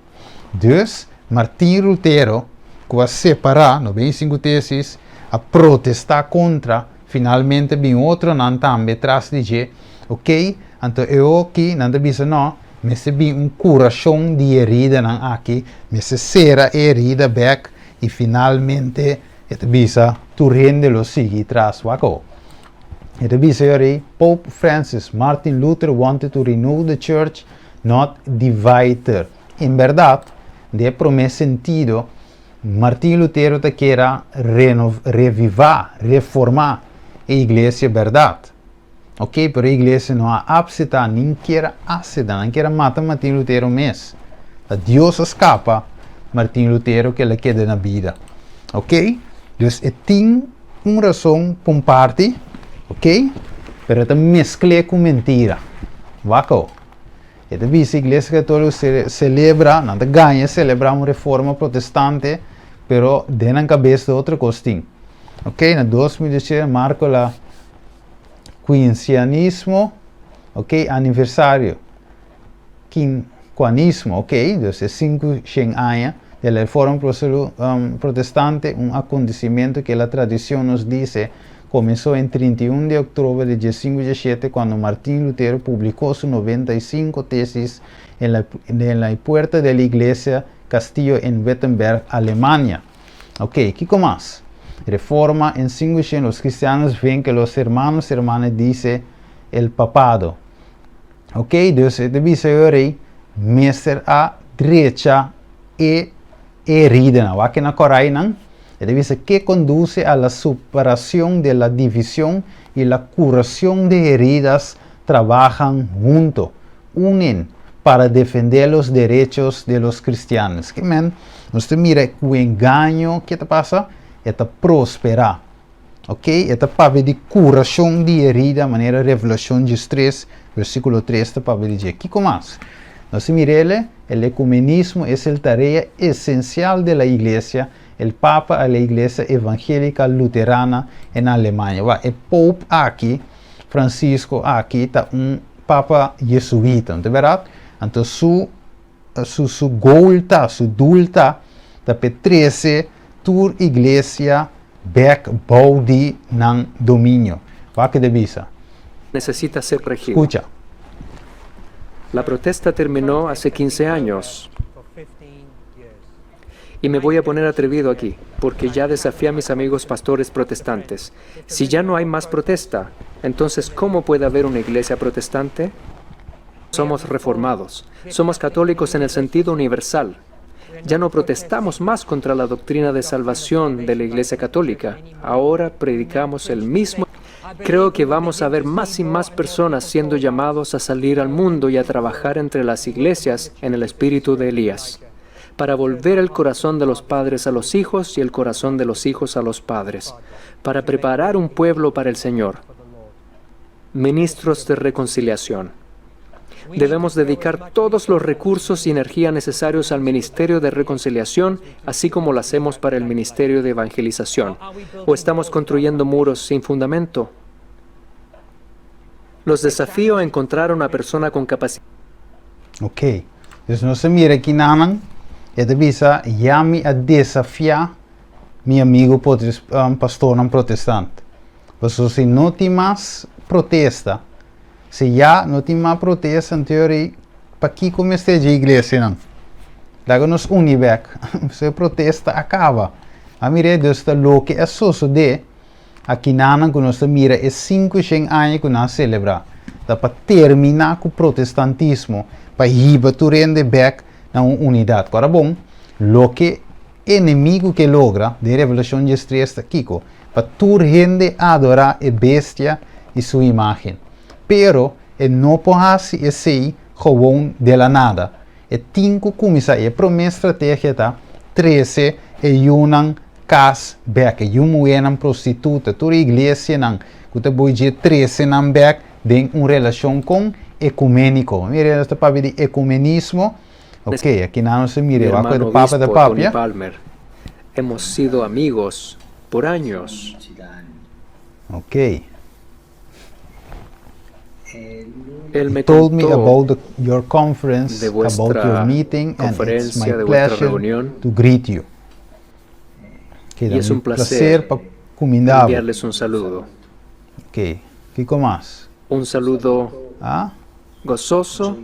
Dus, Martin Lutero, ku a separá 95 tesis, a protestá kontra, finalmente bin otronan tambe tras di dje, ok, anto e oki nan ta bisa no, mester bin un kurashon di heridanan aki, mester sera e herida bèk i finalmente e ta bisa tur hende lo sigui tras wak awo. E ta bisa yori, Pope Francis, Martin Luther wanted to renew the church, not divide her. En bèrdat, den e promé sentido, Martin Lutero ta kier a revivá, reformá, e iglesia bèrdat. Ok, pero e iglesia no a apseta, nin kier a aseta, nan kier a mata Martin Lutero mes. Ta Dios a skapa Martin Lutero ku el a keda na bida. Ok, dus e tin un rason pa un parti, ok, pero e ta meskl'é ku mentira. Wak awo. E ta bisa Iglesia Católico celebra, nan ta gaña celebra un reforma protestante, pero den nan cabes ta otro cos tin. Ok, na 2017 marco la Quincianismo, ok, aniversario. Quinquanismo, ok, dus e 500 aña de la reforma protestante, un acontecimiento que la tradición nos dice comenzó en 31 de octubre de 1517 cuando Martín Lutero publicó su 95 tesis en la, en la puerta de la iglesia Castillo en Wittenberg, Alemania. Ok, kiko mas? Reforma en 500, los cristianos ven que los hermanos y hermanas dice el papado. Ok, dus e ta bisa e ora ei, mester a drecha e heridanan. Wak na korainan, e ta bisa ke conduce a la superacion de la division y la curacion de heridas trabajan hunto, unen para defender los derechos de los cristianos. Ke men, nos ta mira ku engaño ke ta pasa, e ta prospera. Ok, e ta papia di kurashon di herida manera Revelashon 13, versíkulo 3 ta papia di dje. Kiko mas? Nos ta mira el, el ekumenismo es el tarea esensial de la iglesia. el Papa a la Iglesia Evangélica Luterana en Alemania. Wak, e Pope aki, Francisco aki, ta un Papa Jesuita, no ta bèrdat? Anto su su su goal ta, su doel ta, ta p'e trese tur iglesia bèk bou di nan dominio. Wak ke ta bisa. Necesita ser corregido. Skucha. La protesta terminó hace 15 años. Y me voy a poner atrevido aquí, porque ya desafié a mis amigos pastores protestantes. Si ya no hay más protesta, entonces ¿cómo puede haber una iglesia protestante? Somos reformados. Somos católicos en el sentido universal. Ya no protestamos más contra la doctrina de salvación de la Iglesia Católica. Ahora predicamos el mismo. Creo que vamos a ver más y más personas siendo llamados a salir al mundo y a trabajar entre las iglesias en el espíritu de Elías, para volver el corazón de los padres a los hijos y el corazón de los hijos a los padres, para preparar un pueblo para el Señor. Ministros de reconciliación. Debemos dedicar todos los recursos y energía necesarios al ministerio de reconciliación, así como lo hacemos para el ministerio de evangelización. ¿O estamos construyendo muros sin fundamento? Los desafío a encontrar una persona con capacidad. Ok, dus nos ta mira aki nanan, e ta bisa, Ya mi a desafiá mi amigo pastornan protestant. Pasobra si no tin mas protesta, Si ya no tin mas protesta anto yori pakiko mester dje iglesianan? Laga nos uni bek. Pasobra e protesta a kaba. A mira dus ta loke a sosode akinanan ku nos ta mira e 500 aña ku nan a selebrá. Ta pa terminá ku protestantismo, pa hiba tur hende bek na un unidat. Ku ora bon, loke enemigu ke logra den Revelashon 13 ta kiko? Pa tur hende adorá e bestia i su imágen. Pero e no por hasi esei gewoon de la nada. E tin ku kuminsá i e promé strategia ta trese e yunan kas bèk, e yu muhénan prostituta, tur e iglesianan ku ta boi dje trese nan bèk den un relashon kon ekuméniko. Mira, nos ta papia di ekumenismo. Ok, aki nan nos ta mira Mi e wak ku e hermano papa ta obispo Tony papia. Palmer. Hemos sido amigos por años. Ok. Él He me told me contó about the, your conference, de about your vuestra meeting, and it's my conferencia, de vuestra pleasure reunión, to greet you. Ok, y ta es mi un placer placer pa cuminda bo. enviarles un saludo. Ok, kico mas? Un saludo Ah? gozoso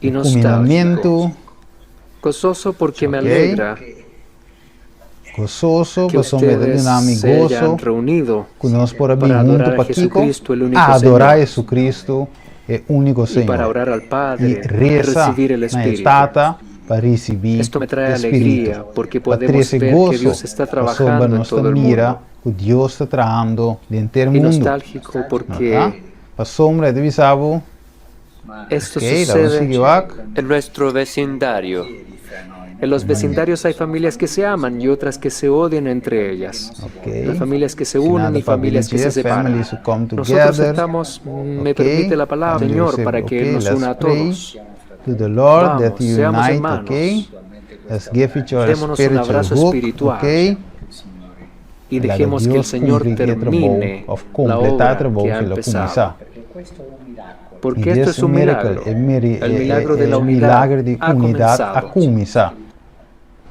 y Cumindamentu. nostálgico. Gozoso porque me Ok. alegra Gozoso que pasobra mi ta ustedes duna mi se goso hayan reunido ku nos por a bin para huntu adorar a pa kiko? Jesucristo, el único Adorá Señor, Jesucristo, e úniko y para Señor, orar al i Padre y resa recibir el na e Espíritu. Tata pa risibí Esto me trae e Spiritu. alegría porque Pa podemos trese ver que goso Dios está pasobra trabajando en nos ta todo el mira mundo. ku Dios ta trahando den henter Y mundu. nostálgico No ta? porque Pasobra e ta bisa bo, esto Ok, laga nos sucede sigui wak. en nuestro vecindario. En los vecindarios hay familias que se aman y otras que se odian entre ellas. Ok. Las familias que se Si unen nada y familias que se familia, separan. families who come Nosotros together. estamos, me Ok, permite la palabra, and you Señor, say, para que Él okay, nos let's una a pray todos. to the Lord that Vamos, you seamos unite, hermanos. okay? Let's give each other a Démonos un spiritual abrazo hook, espiritual okay? y Laga dejemos que el Dios Señor cumpli e trabou termine of la completá e obra trabou que ha que lo empezado. kuminsá. Porque Y esto this es un miracle, milagro. e miri, El e, milagro e, de la e unidad milagro di ha unidad a comenzado. kuminsá.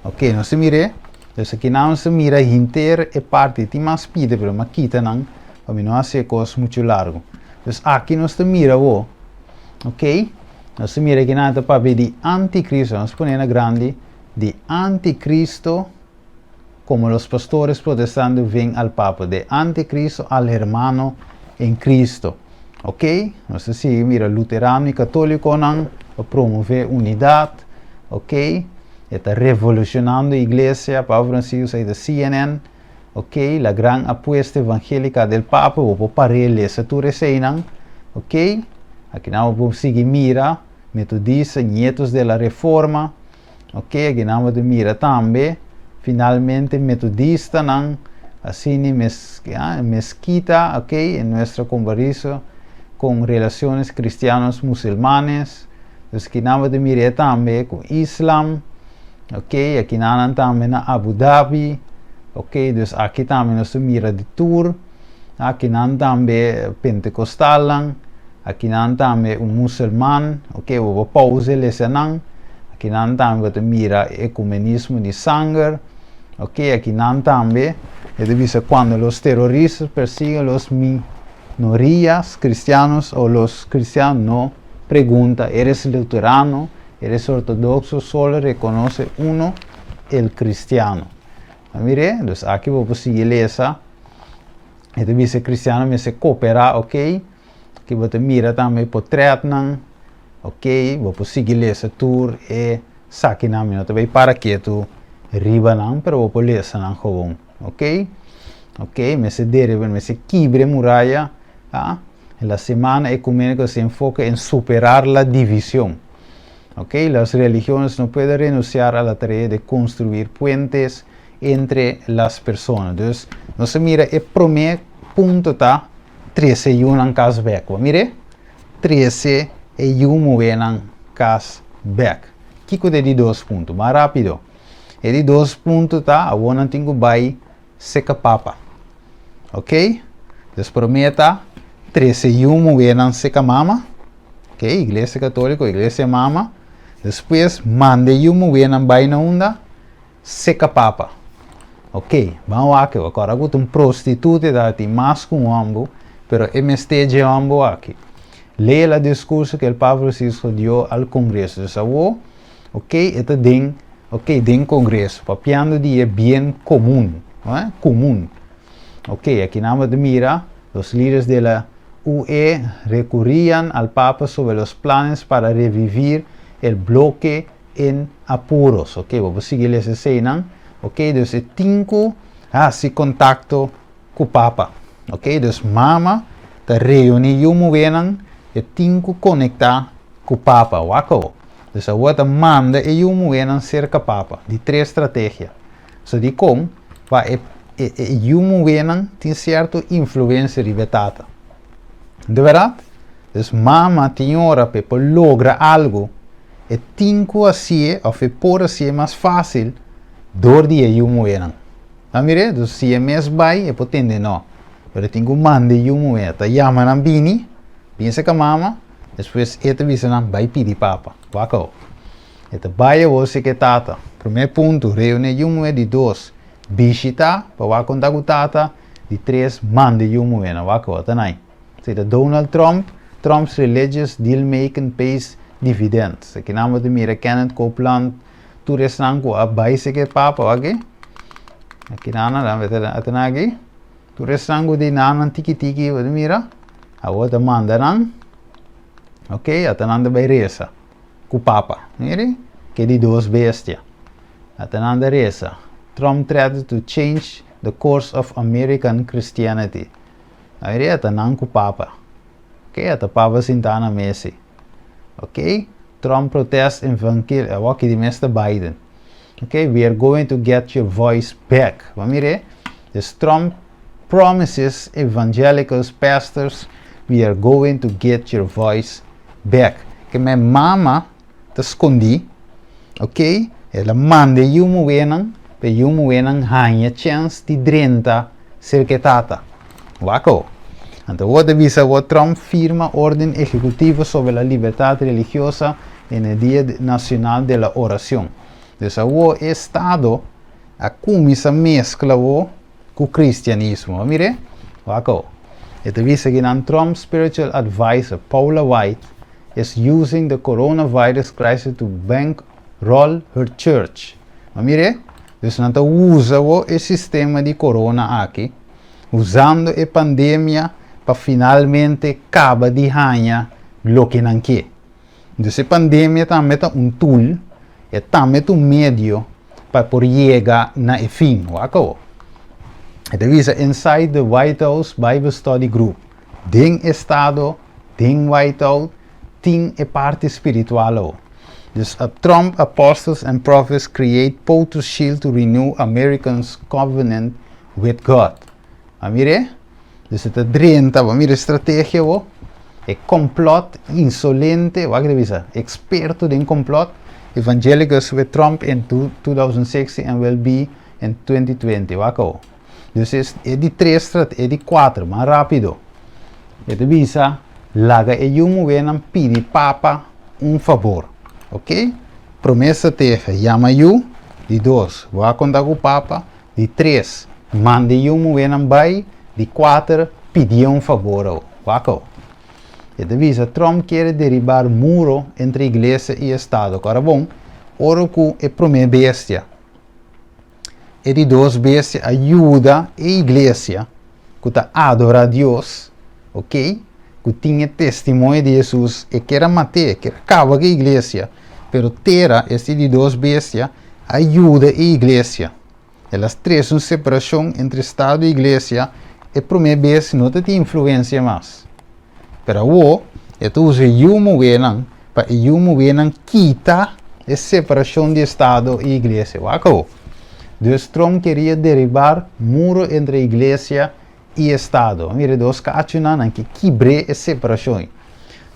Ok, nos ta mir'é. Dus aki nan nos ta mira henter e parti. Tin mas pida, pero mi a kita nan pa mi no hasi e kos muchu largu. Dus aki nos ta mira bo. Ok, nos ta mira aki nan ta papia di anticristo. Nos pone na grandi di anticristo como los pastores protestantes ven al papa, de anticristo al hermano en Cristo. Ok, nos ta sigui mira luterano y catoliconan pa promove unidad. Ok, e ta revolucionando iglesia, Papa Francisco a di CNN. Ok, la gran apuesta evangélica del Papa, bo por par'é lesa tur eseinan. Ok, aki nan bo por sigui mira metodista, nietos de la reforma. Ok, aki nan bo ta mira tambe finalmente metodistanan asina mezquita, ok, en nuestro compromiso con relaciones cristianos musulmanes. Dus aki nan bo ta mira tambe cu Islam. Ok, aki nan tambe na Abu Dhabi. Ok, dus aki tambe nos ta mira di tur. Aki nan tambe pentecostalnan. Aki nan tambe un musulman. Ok, bo por pauze lesa nan. Aki nan tambe bo ta mira ecumenismo di sanger. Ok, aki nan tambe e ta bisa cuando los terroristas persiguen los minorías cristianos o los cristianos no pregunta, eres luterano, eres ortodoxo, solo reconoce uno, el cristiano. A mir'é? Dus aki bo por sigui lesa. E ta bisa cristiano mester coopera, ok. Aki bo ta mira tambe potretnan, ok. Bo por sigui lesa tur e sakinan. Mi no ta bay para ketu riba nan, pero bo por lesa nan gewoon, ok. Ok, mester deriba, mester kibra e muraya, ah. La semana ecuménica se enfoca en superar la división. Ok, las religiones no pueden renunciar a la tarea de construir puentes entre las personas. Dus, nos a mira e promé punto ta trese yunan kas bèk. Bo a mir'é? Trese e yu muhénan kas bèk. Kiko ta e di dos punto? Mas rápido. E di dos punto ta awor nan tin ku bai seka papa. Ok? Dus promé ta trese yu muhénan seka mama. Ok, Iglesia Católico, Iglesia Mama. Despues manda e yu muhénan bai na unda? Seka papa. Ok, ban wak e. Kòrda ku ta un prostituta e tabatin mas ku un hòmber, pero e mester dje hòmber aki. Lea la diskurso ku el Papa Francisco dio al Kongreso. Dus awor, ok, e ta den, ok, den Kongreso, papiando di e bien komun, eh, komun. Ok, aki nan bo ta mira los líderes de la UE recurrían al Papa sobre los planes para revivir el bloque en apuros. Ok, bo por sigui lesa eseinan. Ok, dus e tin ku hasi kontakto ku Papa. Ok, dus mama ta reuní yu muhénan, e tin ku konektá ku Papa. Wak awor. Dus awor ta manda e yu muhénan serka Papa. Di tres strategia. So dikon pa e e yu muhénan tin sierto influensia riba e tata? De bèrdat? Dus mama tin ora pa e por logra algu, e tin ku hasié òf e por hasié mas fásil dor di e yu muhénan. Ta mir'é? Dus si e mes bai e por tende nò, pero e tin ku manda e yu muhé. Ta yama nan bini, bin serka mama, despues e ta bisa nan bai pidi papa. Wak awor. E ta bai awor serka e tata. Promé punto, reuní e yu muhé. Di dos, bishitá pa wak konta ku tata. Di tres, manda e yu muhénan. Wak awor, ta nai. Si ta Donald Trump, Trump's religious deal-making pays dividends. Aki nan bo ta mira Kenneth Copeland, tur esnan ku a bai seke papa wak aki. Aki nan nan ata nan aki. Tur esnan ku di nan nan tiki tiki bo ta mira. Awor ta manda nan. Ok, ata nan ta bai resa ku papa. Miri, ke di dos bestia. Ata nan ta resa. Trump threatened to change the course of American Christianity. Aire a ta nan ku papa. Ok, a ta papa sintá na mesi. Ok, Trump protest infantil, awor aki di mes ta Biden. Ok, we are going to get your voice back. Bo mir'é? Dus Trump promises evangelicals pastors we are going to get your voice back. Ke men mama ta skondí, ok, el a manda e yu muhénan pa e yu muhénan haña chèns di drenta serka e tata. Wak awor. Anto awor ta bisa awor Trump firma órden ehekutivo sobre la libertad religiosa en e Dia Nacional de la Oracion. Dus awor e estado a kuminsá meskla awor ku kristianismo. A mir'é? Wak awor. E ta bisa kinan Trump spiritual advisor Paula White is using the coronavirus crisis to bankroll her church. Ma mir'é, dus nan ta usa awor e sistema di corona aki, usando e pandemia pa finalmente caba di haña loke nan ke. Dus e pandemia tambe ta un tool, e tambe ta un medio pa por yega na e fin. Wak awor. E ta bisa inside the White House Bible Study Group. Den estado, den White House, tin e parti spiritual awor. Dus Trump apostles and prophets create POTUS shield to renew Americans covenant with God. A mir'é? Dus e ta drenta, bo mira e strategia awor. E complot insolente, wak ta bisa, experto den complot. Evangelicals with Trump in 2016 and will be in 2020. Wak awo. Dus e di tres e di kuater, mas rápido. E ta bisa, laga e yu muhénan pidi papa un fabor. Ok? Promé strategia, yama yu. Di dos, bo a konta ku papa. Di tres, manda e yu muhénan bai. Di kuater, pidié un fabor awo. Wak awo. E ta bisa, Trump kier deribar muro entre iglesia i estado. Kòrda bon, ora ku e promé bestia. E di dos bestia a yuda e iglesia ku ta adorá Dios, ok, ku tin e testimonio di Hesus, e kier a mat'é, e kier a kaba ku e iglesia, pero tera, esti di dos bestia, a yuda e iglesia. El a trese un separashon entre estado i iglesia, e promé bestia no ta tin influensia mas. Pero awor, e ta usa e yu muhénan pa e yu muhénan kita e separashon di Estado i Iglesia. Wak awor. Dus Trump keria deribar muro entre Iglesia i Estado. Mira e dos kachunan, nan ke kibr'é e separashon ei.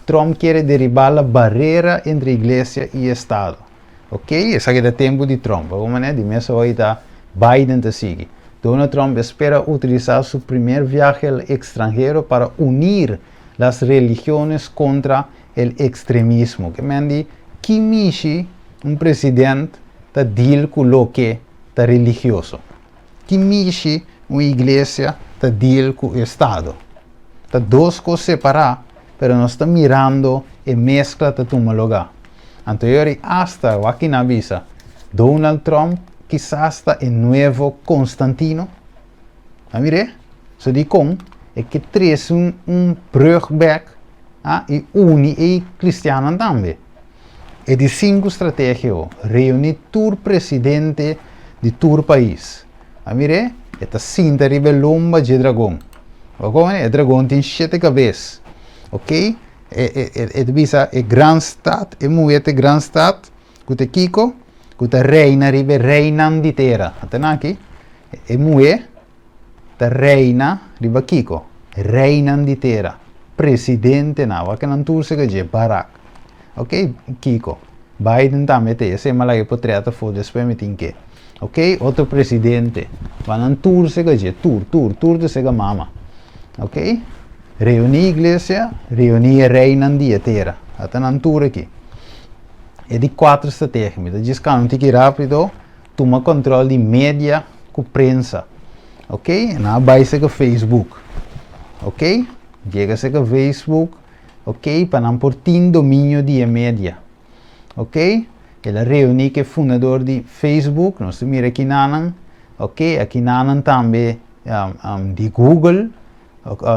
Trump kere deribá la barera entre Iglesia i Estado. Ok, esaki ta tempu di Trump. Wak manera di mes awor ei ta Biden ta sigui. Donald Trump espera utilisa su primer viahe al extranhero para unir las religiones contra el extremismo. Ke men di ki mishi un president ta deal ku loke ta religioso? Ki mishi un iglesia ta deal ku estado? Ta dos kos separá, pero nos ta mirando e meskla ta tuma lugá. Anto yori asta wak ki nan bisa, Donald Trump kisas ta e nuevo Constantino. A mir'é? So dikon e ke trese un un brug bek a i uni e kristiannan tambe. E di sinku strategia o, reuní tur presidente di tur pais. A mir'é? E ta sinta riba e lomba dje dragon. Bo komo e dragon tin shete kabes. Ok? E e e e ta bisa e gran stat, e muhé ta e gran stat, ku ta kiko? Ku ta reina riba e reinan di tera. Ata nan aki, e muhé ta reina riba kiko? Reinan di tera. Presidentenan, wak nan tur sega dje, Barack. Ok, kiko? Biden tambe ta, esei mi a laga e potret afó, despues mi tin ke. Ok, otro presidente. Wak nan tur sega dje, tur, tur, tur ta sega mama. Ok, reuní iglesia, reuní e reinan di e tera. Ata nan tur aki. E di kuater strategia, mi ta djis kaba un tiki rápido, tuma kòntròl di media ku prensa. Ok, nan a bai seka Facebook. Ok, yega seka Facebook, ok, pa nan por tin dominio di e media. Ok, el a reuní ku e fundador di Facebook, nos ta mira kinanan, ok, akinanan tambe di Google,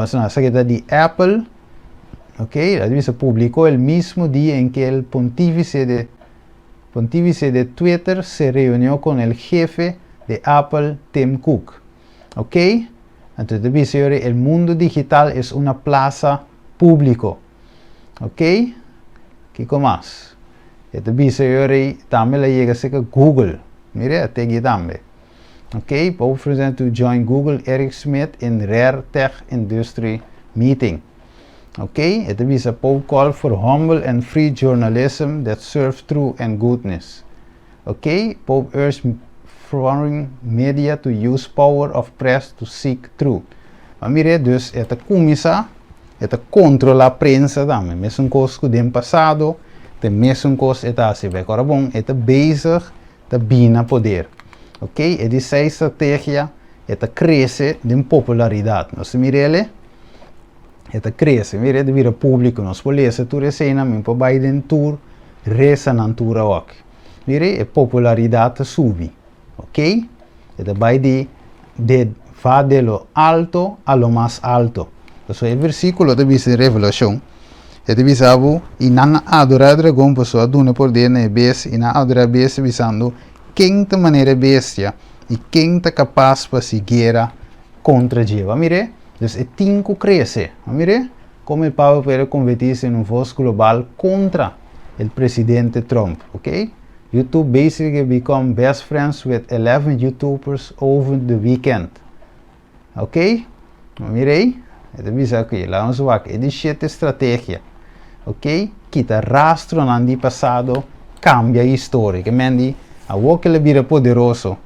esaki ta di Apple, ok, a bisa publicó el mismo dia en que el pontífice de pontífice de Twitter se reunió con el jefe de Apple, Tim Cook. Ok, anto ta bisa yori el mundo digital es una plaza público. Ok, kiko mas? E ta bisa yori tambe la yega cerca Google. Mira, a tegi tambe. Ok, Pope Francis to join Google Eric Schmidt in rare tech industry meeting. Ok, e ta bisa Pope call for humble and free journalism that serve truth and goodness. Ok, Pope urged foreign media to use power of press to seek truth. Ma mire, dus e ta cuminsa, e ta controla prensa tambe. Mesun cos cu den pasado, ta e mesun cos e ta haci. Ora bon, e ta bezig ta bini na poder. Ok, e di seis strategia, e ta crece den popularidad. Nos ta mira ele, e ta crece, mira e ta bira publico. Nos por lesa tur eseinan, mi por bai den tur resa nan tur awak. Mira e popularidad ta subi. Ok, e ta bai di de va de lo alto a lo mas alto. Pasobra e versiculo ta bisa den Revelacion, e ta bisa bo, I nan a adora e dragon pasobra a duna poder na e bestia, i nan a adora e bestia bisando, Ken ta manera e bestia, i ken ta kapas pa hasi guera kontra dje? Bo a mir'é? Dus e tin ku krese. Bo a mir'é? Komo e Papa puede konvertirse en un vos global kontra el presidente Trump? Ok? YouTube basically become best friends with 11 YouTubers over the weekend. Ok? Mira ei. E ta bisa aki, laga nos wak e di shete strategia. Ok? Kita rastronan di pasado, kambia historia. Ke men di, awor ku el a bira poderoso,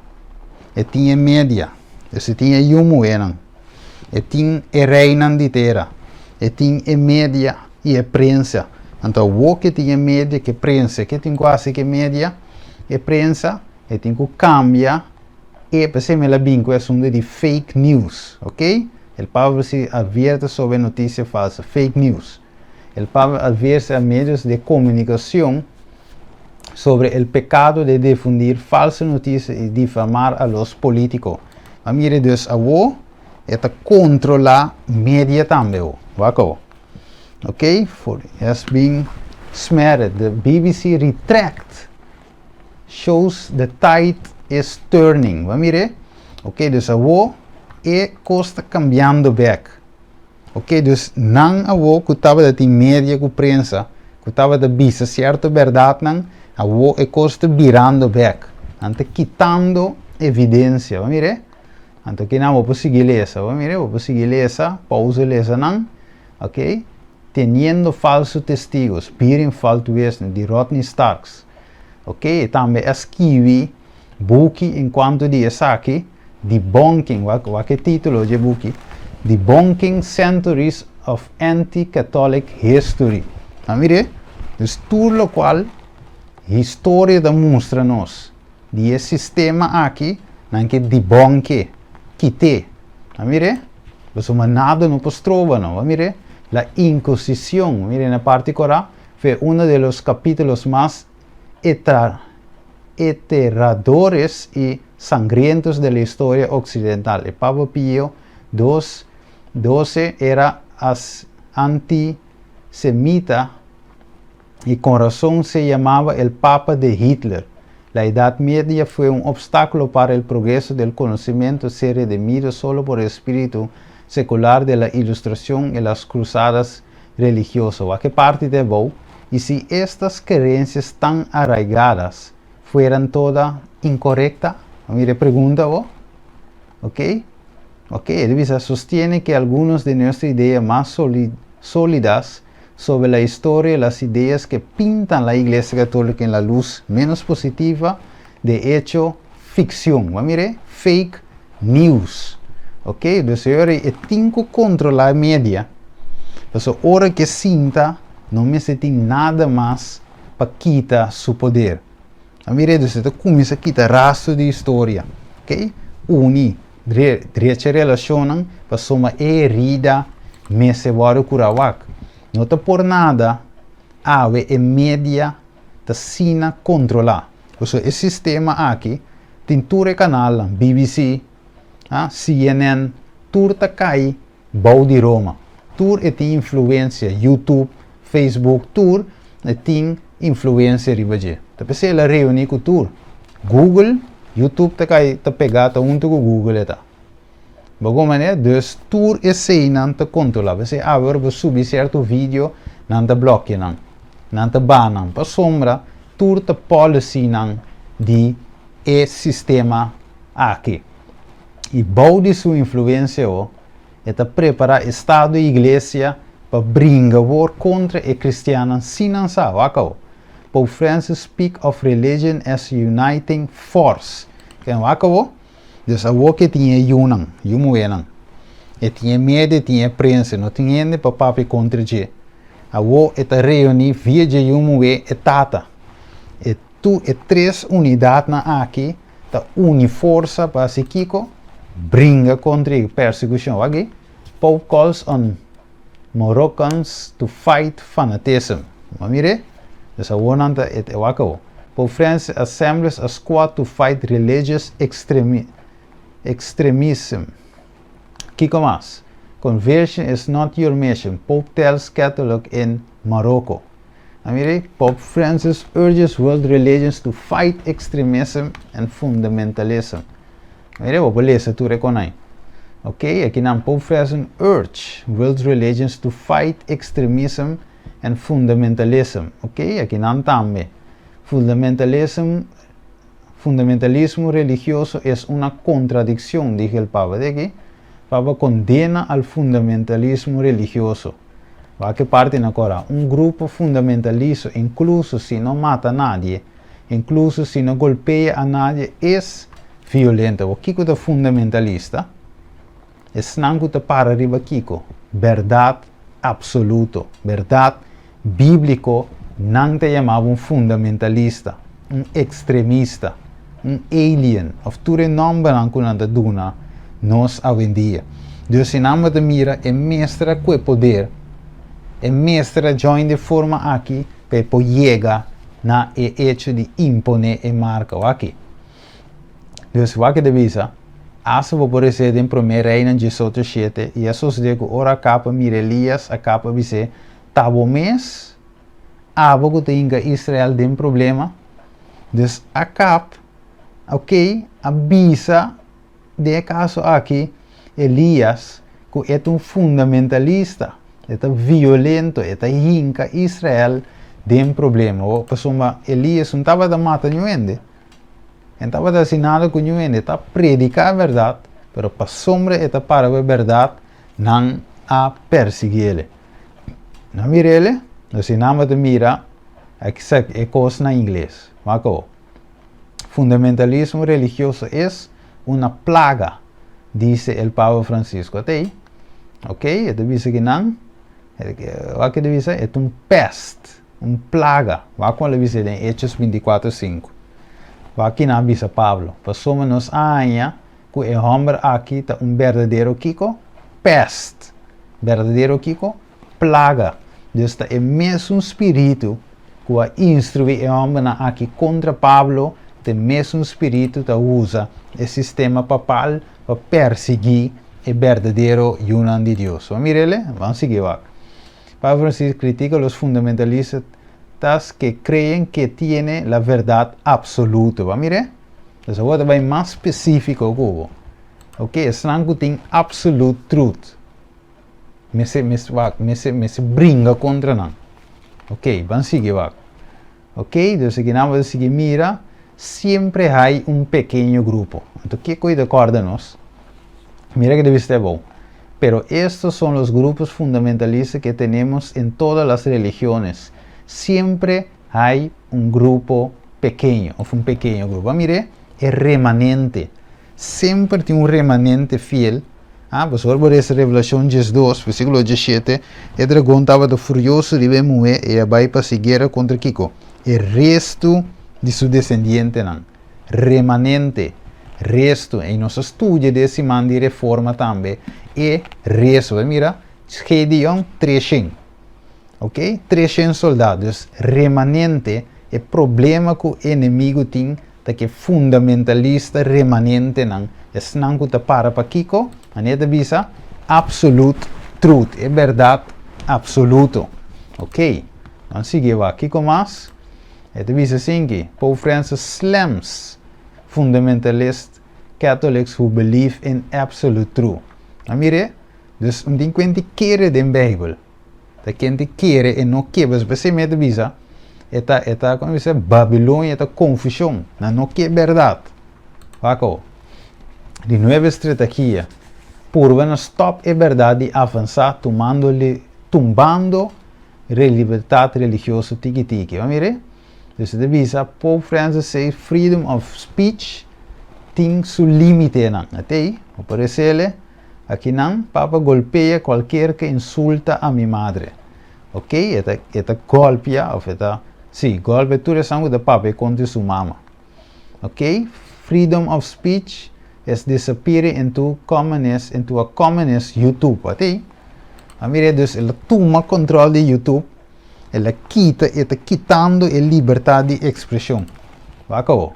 e tin e media, dus e tin e yu muhénan, e tin e reinan di tera, e tin e media i e prensa. Anto awor ku e tin e media ku e prensa, ke tin ku hasi ku e media, e prensa? E tin ku kambia e p'esei mi el a bin ku e asuntu di fake news, ok? El Pablo si advierte sobre noticia falsa, fake news. El Pablo advierte a medios de comunicacion sobre el pecado de difundir falsa noticia y difamar a los politicos. A mira dus awo e ta controla media tambe awo. Wak awo. Ok, for has been smeared. The BBC retract shows the tide is turning. Bo a mir'é? Ok, dus awo e kos ta kambiando bèk. Ok, dus nan awo ku tabata tin media ku prensa ku tabata bisa sierto bèrdatnan, awo e kos ta birando bèk. Nan ta kitando evidensia. Bo a mir'é? Anto kinan bo por sigui lesa. Bo a mir'é? Bo por sigui lesa, pausa lesa nan. Ok. Teniendo falso testigos, Birin Faltwesne di Rodney Starks. Ok, e tambe a skibi buki en cuanto di esaki, Debunking, wak wak e titulo dje buki, Debunking Centuries of Anti-Catholic History. A mire, dus tur locual historia ta mustra nos di e sistema aki, nan ke debunke, kite. A mire, pasobra nada no por stroba no. A mire, la Inquisición, mire na parti cora, fue uno de los capítulos mas eterradores y sangrientos de la historia occidental. E Papa Pio dos, doce era antisemita y con razón se llamaba el Papa de Hitler. La Edad Media fue un obstáculo para el progreso del conocimiento ser redimido solo por el espíritu secular de la Ilustración y las cruzadas religiosas. Wak e parti te abou. Y si estas creencias tan arraigadas fueran toda incorrecta? Mira e pregunta bo. Ok? Ok, el bisa sostiene que algunos de nuestras ideas más sólidas sobre la historia, las ideas que pintan la Iglesia Católica en la luz menos positiva, de hecho, ficción. Bo mira, fake news. Ok, dus e tin ku kontrolá media. Pasobra ora ku e sinta, no mester tin nada mas pa kita su poder. A mira, dus e ta kuminsá kita rastro di historia. Ok, uni drecha relashonnan pasobra e herida mester wòrdu kurá wak. No ta por nada awe e media ta asina kontrolá. Pasobra e sistema aki tin tur e kanalnan, BBC, CNN, tur ta kai bou di Roma. Tur e tin influensia, YouTube, Facebook, tur e tin influensia riba dje. Ta p'esei el a reuní ku tur. Google, YouTube ta kai ta pegá ta huntu ku Google e ta. Bo kon manera? Dus tur eseinan ta kontrolá. P'esei awe ora bo subi sierto video nan ta blòkia nan. Nan ta baha nan pasobra tur ta policynan di e sistema aki. I bou di su influensia o e ta prepará estado i iglesia pa bringa wor kontra e kristiannan sin nan sa. Wak awo. Pope Francis speak of religion as uniting force. Ken wak awo? Dus awo ke tin e yunan, yu muhénan. E tin e media, e tin e prensa, no tin hende pa papia kontra dje. Awo e ta reuní via dje yu muhé e tata. E Tu e tres unidatnan aki ta uni forsa pa hasi kiko? Bringa kontra e persekushon. Wak aki, Pope calls on Moroccans to fight fanatism. Bo a mir'é? Dus awor nan ta, e wak awor. Pope Francis assembles a squad to fight religious extremism. Kiko mas? Conversion is not your mission, Pope tells Catholic in Morocco. A mira Pope Francis urges world religions to fight extremism and fundamentalism. Mira, bo por lesa tur e konai. Ok, aki nan Pope Francis urge world religions to fight extremism and fundamentalism. Ok, aki nan tambe. Fundamentalism, fundamentalismo religioso es una contradicción, dijo el Papa. De aki, Papa condena al fundamentalismo religioso. Wak e parti na kora. Un grupo fundamentalista, inkluso si no mata nadie, inkluso si no golpea a nadie, es violento. Awor kiko ta fundamentalista? Esnan ku ta para riba kiko? Bèrdat apsoluto, bèrdat bíbliko, nan ta yama bo un fundamentalista, un ekstremista, un alien, òf tur e nòmbernan ku nan ta duna nos awendia. Dus si nan bo ta mira e mester a kue poder, e mester a join di e forma aki pa e por yega na e echo di imponé e marka. Wak aki. Dus wak e ta bisa, Asta bo por resé den Promé Reinan diesocho shete, i a sosodé ku ora Akab a mira Elias, Akab a bis'é, Ta bo mes? Abo ku ta hinka Israel den problema? Dus Akab, oké, a bisa den e kaso aki Elias ku e ta un fundamentalista, e ta violento, e ta hinka Israel den problema. Pasobra Elias no tabata mata niun hende. E no tabata hasi nada ku niun hende, e ta prediká e bèrdat, pero pasobra e ta para ku e bèrdat, nan a persiguí el. Nan mira el, nos i nan ta mira e kos na ingles. Wak awor. Fundamentalismo religioso es una plaga, dice el Papa Francisco. Ata ei. Ok, e ta bisa ki nan, wak e ta bisa, e ta un pèst. Un plaga. Wak kon el a bisa den Hechos bintikuater sinku. Wak kinan a bisa Pablo, Pasobra nos a haña ku e hòmber aki ta un berdadero kiko? Pèst. Berdadero kiko? Plaga. Dus ta e mesun spiritu ku a instruí e hòmbernan aki kontra Pablo, ta e mesun spiritu ta usa e sistema papal pa persiguí e berdadero yunan di Dios. Bo a mira el? Ban sigui wak. Papa Francisco critica los fundamentalistas que creen que tiene la verdad absoluta. Bo a mira? Pues awor ta bai mas specifico cu bo. Ok, esnan cu tin absolute truth. Mester, mester, wak, mester, mester bringa contra nan. Ok, ban sigui wak. Ok, dus aki nan bo ta sigui mira, siempre hay un pequeño grupo. Anto kico y ta corda nos? Mira ke ta bisa abou. Pero estos son los grupos fundamentalistas que tenemos en todas las religiones. Siempre hay un grupo pequeño, of un pequeño grupo. A mire, e remanente. Semper tin un remanente fiel. Ah, pasobra bo lesa Revelacion diesdos, versiculo diesshete, e dragon tabata furioso riba e muhé i a bai pa hasi guera contra kico? E restu di su desendientenan. Remanente. Restu. I nos a studia den e siman di Reforma tambe e restu. Bo mira, Gedeon, treshen. Ok, treshen soldá. Dus remanente, e problema ku enemigu tin ta ku e fundamentalista remanentenan, esnan ku ta para pa kiko? Manera ta bisa, absolute truth, e bèrdat apsoluto. Ok, nan sigui wak. Kiko mas? E ta bisa asinki, Pope Francis slams fundamentalist Catholics who believe in absolute truth. A mir'é? Dus un tin kuenti kere den Beibel. Ta ken ta kere e no ke, pasobra p'esei mi ta bisa, e ta, e ta, komo bisa, Babilonia ta konfushon, nan no ke bèrdat. Wak awo. Di nuebe strategia, purba na stòp e bèrdat di avansá tumando li, tumbando re libertat religioso tiki tiki. Bo a mira? Dus e ta bisa, Pope Francis say freedom of speech tin su límitenan. Atei, bo por resele. Akinan papa golpea cualkier ke insulta a mi madre. Ok, e ta e ta golpia of e ta si, golpia tur esan ku ta papia kontra su mama. Ok, freedom of speech is disappearing into communist into a communist YouTube. Wat ei? A mira dus el a tuma control di YouTube, el a kita e ta kitando e libertad di expresion. Wak awo.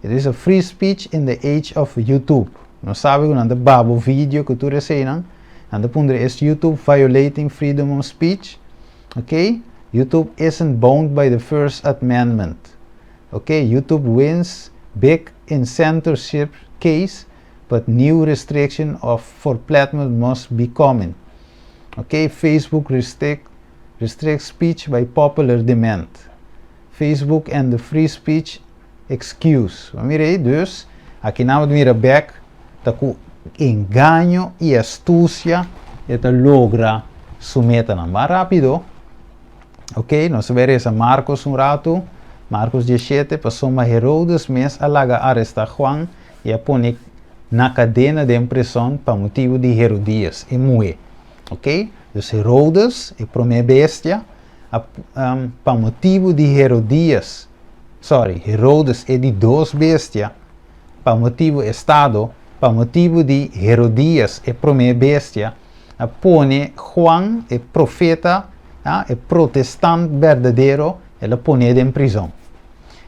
It is a free speech in the age of YouTube. Nos sabi ku nan ta babo video ku tur eseinan. Nan ta puntra is YouTube violating freedom of speech? Ok, YouTube isn't bound by the first amendment. Ok, YouTube wins big in censorship case but new restriction of for platform must be coming. Ok, Facebook restrict restrict speech by popular demand. Facebook and the free speech excuse. Bo mira ei? Dus, aki nan bo ta mira bek ta ku engaño i astusia e ta logra su metanan. Ban rápido. Ok, nos ta bai resa Marcos un ratu, Marcos 17, pasobra Herodes mes a laga arestá Juan i a pone na kadena den prison pa motibu di Herodias, e muhé. Ok, dus Herodes, e promé bestia, a pa motibu di Herodias, sorry, Herodes e di dos bestia, pa motibu estado, pa motibu di Herodias, e promé bestia, a pone Juan, e profeta, e protestant berdadero, el a pon'é den prizon.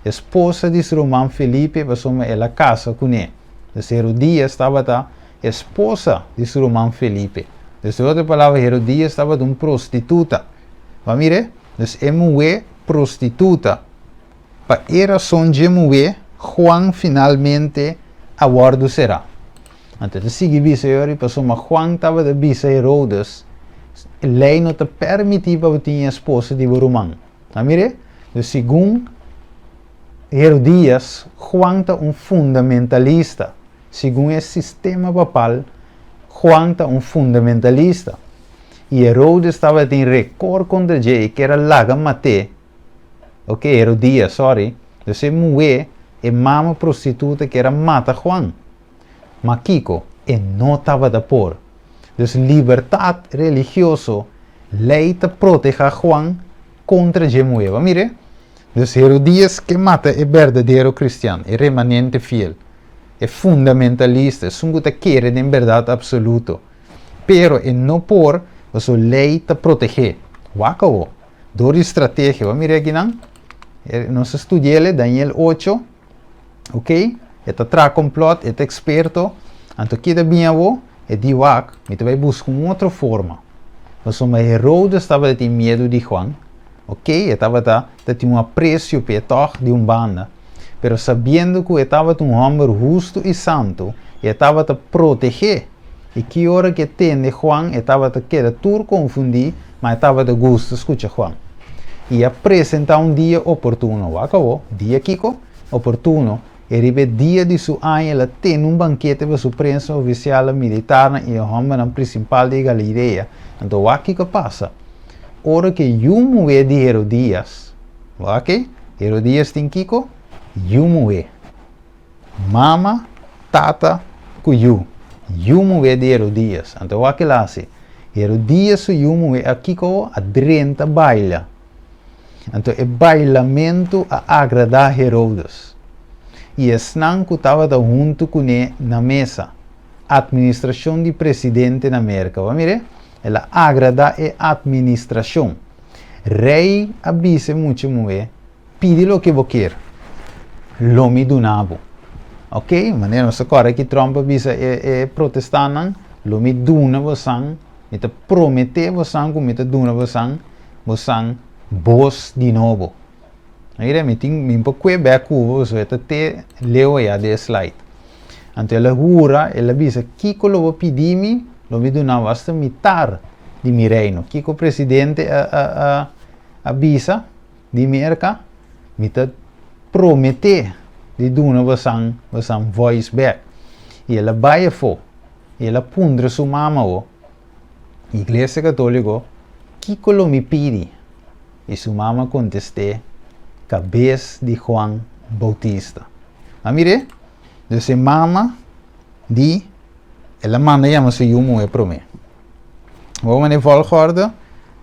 Esposa di su ruman Felipe, pasobra el a kasa kuné. Dus Herodías tabata esposa di su ruman Felipe. Dus den otro palabra, Herodías tabata un prostituta. Bo a mir'é? Dus e muhé prostituta. Pa e rason dje muhé, Juan finalmente a wòrdu será. Anto ta sigui bisa yori, pasobra Juan tabata bisa Herodes, Lei no ta permití pa bo tin e esposa di bo ruman. A mir'é? Dus segun Herodías, Juan ta un fundamentalista. Segun e sistema papal, Juan ta un fundamentalista. I Herodes tabatin rekor kontra dje i kier a laga mat'é. Ok, Herodías, sorry. Dus e muhé, e mama prostituta kier a mata Juan. Ma kiko? E no tabata por. Dus libertat religioso, lei ta protehá Juan kontra dje muhé. Bo a mir'é? Dus Herodías ke mata e berdadero kristian, e remanente fiel, e fundamentalista, esun ku ta kere den bèrdat apsoluto. Pero e no por, pasobra lei ta proteh'é. Wak awo. Dor di strategia. Bo a mira akinan? Nos a studi'el, Daniel ocho. Ok? E ta traha complot, e ta experto. Anto ki ta bin awo? E di wak, mi ta bai busca un otro forma. Pasobra Herodes tabata tin miedu di Juan. Ok, e tabata ta tin un aprecio p'e tog di un banda. Pero sabiendo cu e tabata un homber husto y santo, e tabata protege. Y ki ora cu e tende Juan, e tabata keda tur confundi, ma e tabata gusta scucha Juan. Y a presenta un dia oportuno. Wak awo, dia kico? Oportuno. E riba e dia di su aña el a tene un bankete pa su prensa, oficialnan, militarnan y e hombernan principal di Galilea. Anto wak kico a pasa. Ora cu e yu muhe di Herodias, wak e, Herodias tin kico? Yu muhe. Mama, tata ku yu. Yu muhé di Herodías. Anto wak el hasi. Herodías su yu muhé a kiko? A drenta baila. Anto e bailamentu a agradá Herodes i esnan ku tabata huntu kuné na mesa. Atministrashon di presidente na Merka. Bo a mir'é? El a agradá e atministrashon. Rei a bisa e mucha muhé, Pidi loke bo kier, lo mi duna bo. Ok, manera nos ta kòrda ki Trump a bisa e e protestannan, lo mi duna bosan, mi ta prometé bosan ku mi ta duna bosan, bosan bos di nobo. Mira, mi tin, mi por kue bèk ku bo pasobra e ta te leu ayá den e slide. Anto el a hura, el a bisa, Kiko lo bo pidi mi, lo mi duna bo asta mitar di mi reino. Kiko presidente a a a a bisa? Di Merka, mi ta prometé di duna bosan bosan voice bek. I el a bai afó, i el a puntra su mama awo, Iglesia Katóliko, kiko lo mi pidi? I su mama kontest'é, Kabes di Juan Boutista. A mir'é? Dus e mama di, el a manda yama su yu muhé promé. Bo mane volgorde,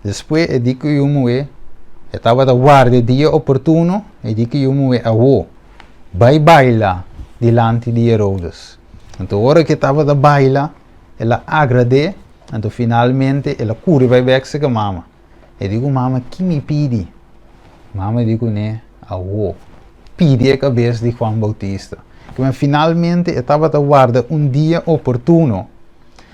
despues e di ku yu muhé, e tabata warda e dia oportuno, e di ku yu muhé awo, bai baila dilanti di Herodes. Anto ora ku e tabata baila, el a agrad'é, anto finalmente el a kuri bai bèk serka mama. E di ku mama, Ki mi pidi? Mama di kuné, Awo, pidi e kabes di Juan Boutista. Kimen finalmente e tabata warda un dia oportuno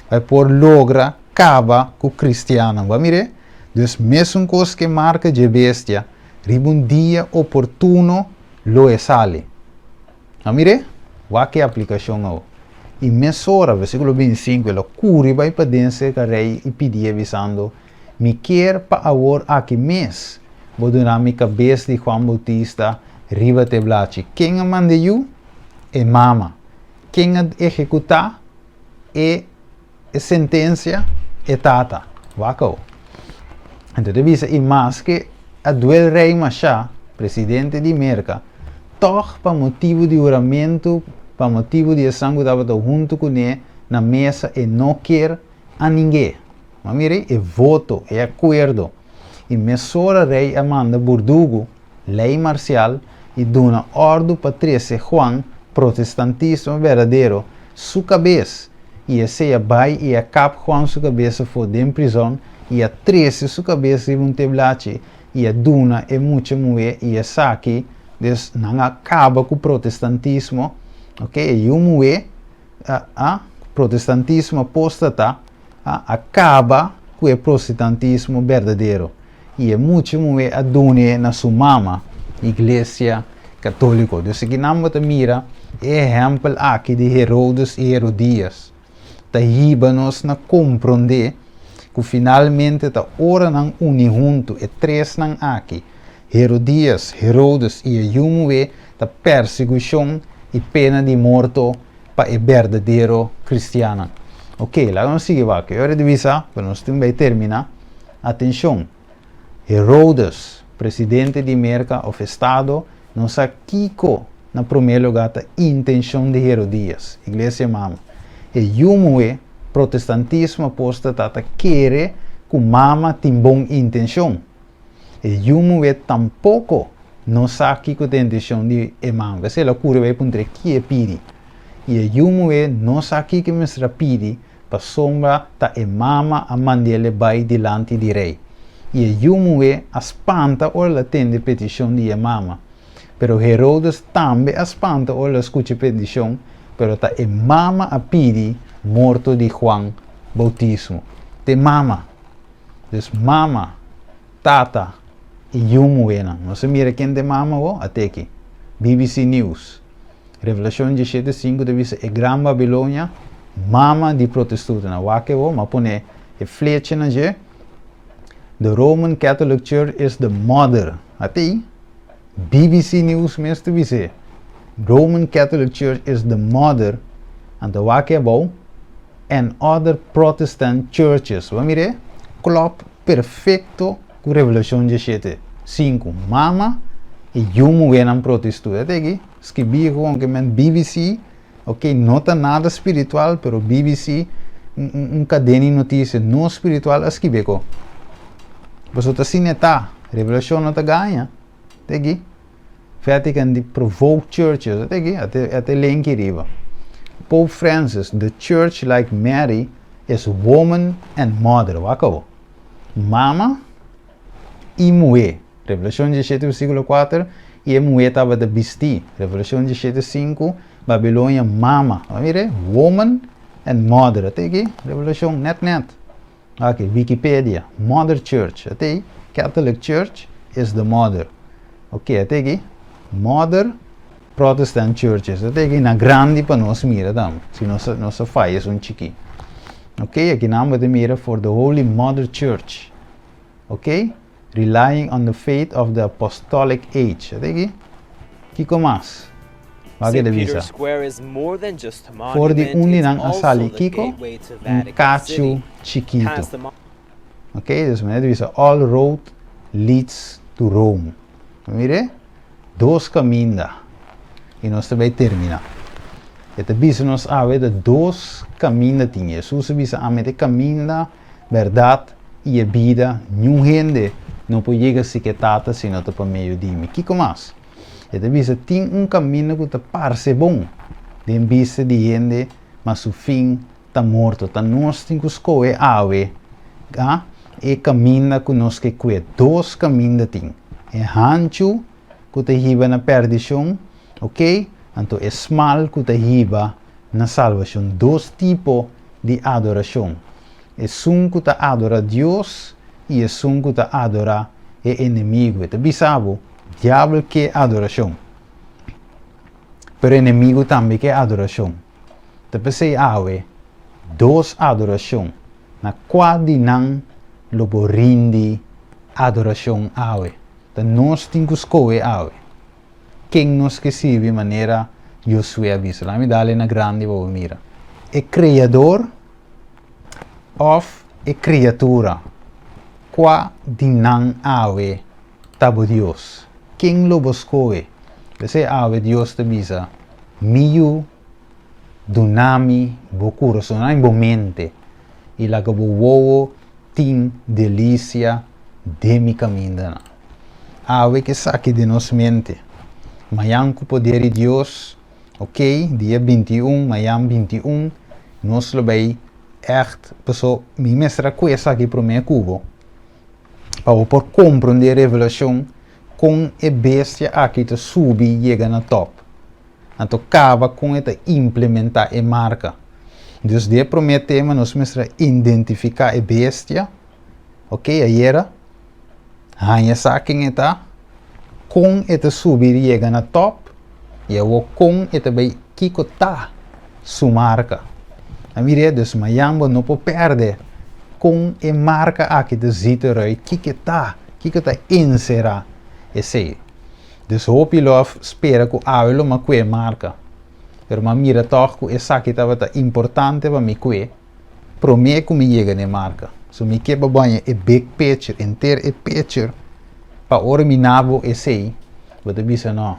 pa e por logra kaba ku kristiannan. Bo a mir'é? Dus mesun kos ku e marka dje bestia, riba un dia oportuno lo e sali. A mir'é? Wak e aplikashon awo. I mesora, versíkulo 25, el a kuri bai paden serka rei i pidié bisando, Mi kier pa awor aki mes bo duna mi kabes di Juan Boutista riba te blachi. Ken a manda e yu? E mama. Ken a ehekutá e sentensia? E tata. Wak awo. Anto ta bisa i maske a duel rei mashá, presidente di Merka, tòg pa motibu di huramentu, pa motibu di esnan ku tabata huntu kuné na mesa e no kier a ning'é. Ma mira e voto, e akuerdo. I mesora rei a manda burdugu, lei marsial, i duna òrdu pa trese Juan, protestantismo berdadero, su kabes, i esei a bai i a kap Juan su kabes afó den prizòn i a trese su kabes riba un teblachi i a duna e mucha muhé i esaki, dus nan a kaba ku protestantismo, ok, e yu muhé a a protestantismo apóstata a a kaba ku e prostetantismo berdadero i e mucha muhé a dun'é na su mama, Iglesia Katóliko. Dus aki nan bo ta mira e ehèmpel aki di Herodes i Herodias ta hiba nos na komprondé ku finalmente ta ora nan uni huntu e tresnan aki, Herodias, Herodes i e yu muhé, ta persekushon i pena di morto pa e berdadero kristiannan. Ok, laga nos sigui wak. E ora di bisa, pero nos tin bai terminá. Atenshon! Herodes, presidente di Merka òf estado, no sa kiko na promé lugá ta intenshon di Herodias, Iglesia Mama. E yu muhé, protestantismo apóstata ta kere ku mama tin bon intenshon. E yu muhé tampoko no sa kiko ta intenshon di e mama. P'esei el a kuri bai puntr'é ki e pidi. I e yu muhé no sa kiko e mester a pidi pasobra ta e mama a mand'el e bai dilanti di rei. I e yu muhé a spanta ora el a tende petishon di e mama. Pero Herodes tambe a spanta ora el a skucha e petishon, pero ta e mama a pidi morto di Juan Boutismo. Ta e mama! Dus mama, tata i yu muhénan. Nos a mira ken ta e mama awor? At'e aki. BBC News. Revelashon diesshete sinku ta bisa e Gran Babilonia, mama di protestutonan. Wak awor, m'a pone e flecha na dje. The Roman Catholic Church is the mother. At'ei. BBC News mes ta bis'é. Roman Catholic Church is the mother, anto wak abou, and other Protestant churches. Bo a mir'é? Klòp perfekto ku Revelashon diesshete, sinku. Mama i yu muhénan protestú. E ta aki skibí kon ke men BBC, ok, no ta nada spiritual, pero BBC, un kadena di notisia no spiritual a skibí ko. Pasobra ta asina e ta. Revelashon no ta gaña. Ta aki. Vatican di provoke churches. Ta aki. Ata e lenki riba. Pope Francis, the church like Mary is woman and mother. Wak awo. Mama i muhé. Revelashon diesshete versíkulo kuater, I e muhé tabata bistí. Revelashon diesshete sinku, Babilonia mama. Bo a mira? Woman and mother. Ta aki. Revelashon nèt nèt. Ok, Wikipedia, Mother Church, ata ei, Catholic Church is the mother. Ok, ata aki, Mother Protestant Churches, ata aki na grandi pa nos mira tambe, si nos nos a faya esun chikí. Ok, aki nan bo ta mira for the Holy Mother Church. Ok, relying on the faith of the apostolic age. Ata aki, kiko mas? Wak e ta bisa. For di undi nan a sali kiko? Un kachu chikitu. Ok, dus manera ta bisa all road leads to Rome. Mire, dos kaminda. I nos ta bai termina. E ta bisa nos awe ta dos kaminda tin. Hesus a bisa ami ta e kaminda, bèrdat i e bida. Niun hende no por yega si ku e Tata si no ta pa medio di mi. Kiko mas? E ta bisa, Tin un kaminda ku ta parse bon den bista di hende, ma su fin ta morto. Ta nos tin ku skohe awe a e kaminda ku nos ke kue. Dos kaminda tin, e hanchu ku ta hiba na pèrdishon, oke, anto e smal ku ta hiba na salbashon. Dos tipo di adorashon, esun ku ta adorá Dios i esun ku ta adorá e enemigu. E ta bisa bo, Diabel ke adorashon, pero enemigu tambe ke adorashon. Ta p'esei awe dos adorashon, na kua di nan lo bo rindi adorashon awe? Ta nos tin ku skohe awe ken nos ke sirbi manera Josué a bisa. Laga mi dal e na grandi pa bo mira. E Kreador òf e kriatura? Kua di nan awe ta bo Dios? Ken lo bo skohe? P'esei awe Dios ta bisa, Mi yu, duna mi bo kurason, duna mi bo mente, i laga bo wowo tin delisia den mi kamindanan. Awe ku esaki den nos mente, mañan ku poder di Dios, ok, dia 21, mañan 21, nos lo bai ègt, paso mi mester a ku esaki promé ku bo, pa bo por komprondé Revelashon kon e bestia aki ta subi yega na tòp. Anto kaba kon e ta implementá e marka. Dus di e promé tema nos mester a identifiká e bestia, ok, ayera, haña sa ken e ta, kon e ta subi yega na tòp, i awor kon e ta bai kiko ta su marka. A mir'é, dus mañan bo no por pèrdè kon e marka aki ta ziet eruit, kiko e ta, kiko ta enserá esei. Dus hopi lo a spera ku awe lo m'a kue marka. Pero m'a mira tòg ku esaki tabata importante pa mi kue promé ku mi yega na e marka. So mi ke pa baña e big picture, henter e picture, pa ora mi na bo esei, bo ta bisa no,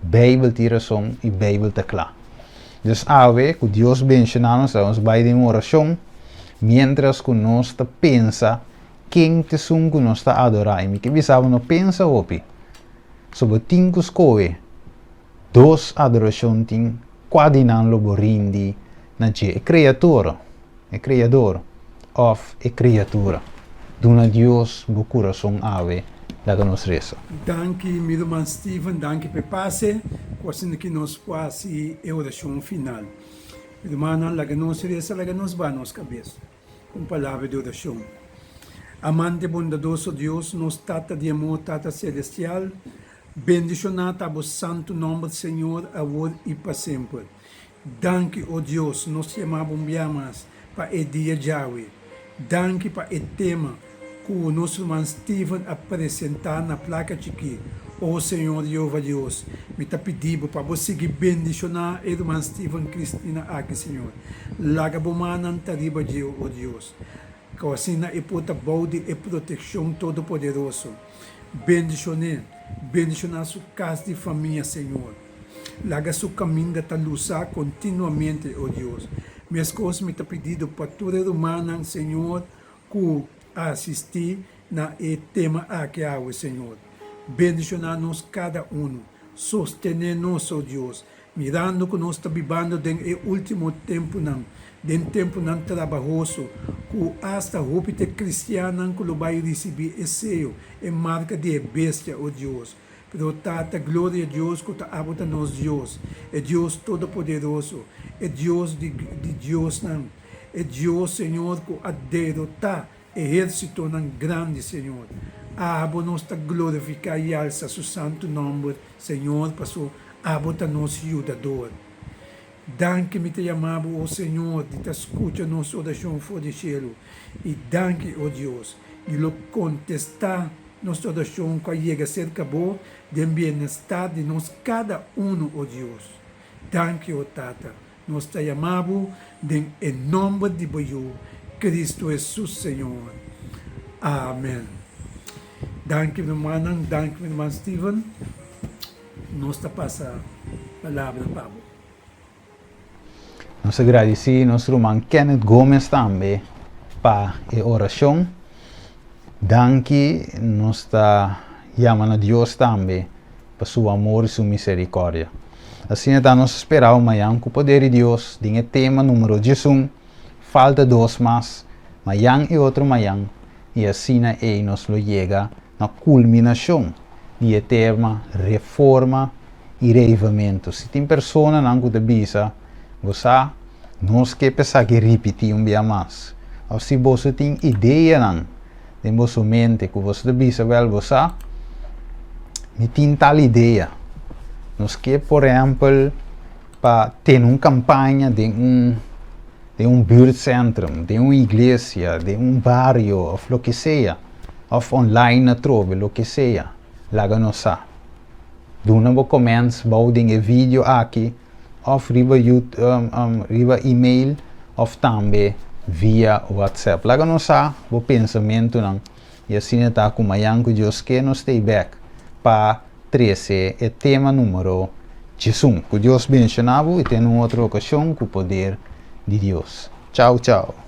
Beibel tin rason i Beibel ta kla. Dus awe ku Dios benshoná nos, nos bai den un orashon miéntras ku nos ta pensa Ken ta esun ku nos ta adorá? I mi ke bisa bo no pensa hopi. So bo tin ku skohe dos adorashon tin kua di nan lo bo rindi na dje, e Kreator, e Kreador, òf e kriatura. Duna Dios bo kurason awe, laga nos resa. Danki mi ruman Steven, danki pa e pase ku asina ki nos por hasi e orashon final. Mi rumannan laga nos resa, laga nos baha nos kabes. Un palabra di orashon. Amante bondadoso Dios, nos Tata di amor, Tata Celestial, bendishoná ta bo santu nòmber, Señor, awor i pa semper. Danki, o Dios, nos yama bo un bia mas pa e dia djawe. Danki pa e tema ku nos ruman Steven a presentá na plaka chikí. O Señor Jehová Dios, mi ta pidi bo pa bo sigui bendishoná e ruman Steven Cristina aki, Señor. Laga bo mannan ta riba dje, o Dios, ku asina e por ta bou di e protekshon Todopoderoso. Bendishon'é, bendishoná su kas di famia, Señor. Laga su kaminda ta lusá kontinuamente, o Dios. Meskos mi ta pidido pa tur e rumannan, Señor, ku a asistí na e tema aki awe, Señor. Bendishoná nos kada unu. Sostené nos, o Dios. Mirando ku nos ta bibando den e último tempunan, den tempunan trabahoso, ku asta hopi ta e kristiannan ku lo bai risibí e seyo, e marka di e bestia, o Dios. Pero Tata, gloria Dios ku ta abo ta nos Dios, e Dios Todopoderoso, e Dios di di diosnan, e Dios, Señor, ku a derotá ehérsitonan grandi, Señor. Abo nos ta glorifiká i alsa su santu nòmber, Señor, paso Abo ta nos Yudador. Danki mi ta yama Bo, o Señor, di ta skucha nos orashon for di shelu. I danki, o Dios, di lo kontestá nos orashon ku a yega serka Bo den bienestar di nos kada unu, o Dios. Danki, o Tata. Nos ta yama Bo den e nòmber di Bo Yu, Cristo Hesus, Señor. Amen. Danki mi rumannan, danki mi ruman Steven. Nos ta pasa palabra pa bo. Nos ta gradisí nos ruman Kenneth Gomez tambe pa e orashon. Danki, nos ta yama na Dios tambe pa su amor i su miserikòrdia. Asina ta nos ta spera bo mañan ku poder di Dios den e tema numero diesun, falta dos mas, mañan i otro mañan, i asina ei nos lo yega na kulminashon di e tema Reforma i Reivamentu. Si tin personanan ku ta bisa, Bo sa, nos ke pa esaki ripití un bia mas. Òf si boso tin ideanan den boso mente ku boso ta bisa, Wèl, bo sa, mi tin tal idea. Nos ke, por ehèmpel, pa tene un kampaña den un den un buurtcentrum, den un iglesia, den un bario òf loke sea. Of online atrobe, loke sea, laga nos sa. Duna bo comments bou den e video aki of riba riba email of tambe via WhatsApp. Laga nos sa bo pensamentunan. I asina ta ku mañan ku Dios ke nos ta ei bèk pa trese e tema número 11. Ku Dios benshoná bo i te na un otro okashon ku poder di Dios. Chau chau.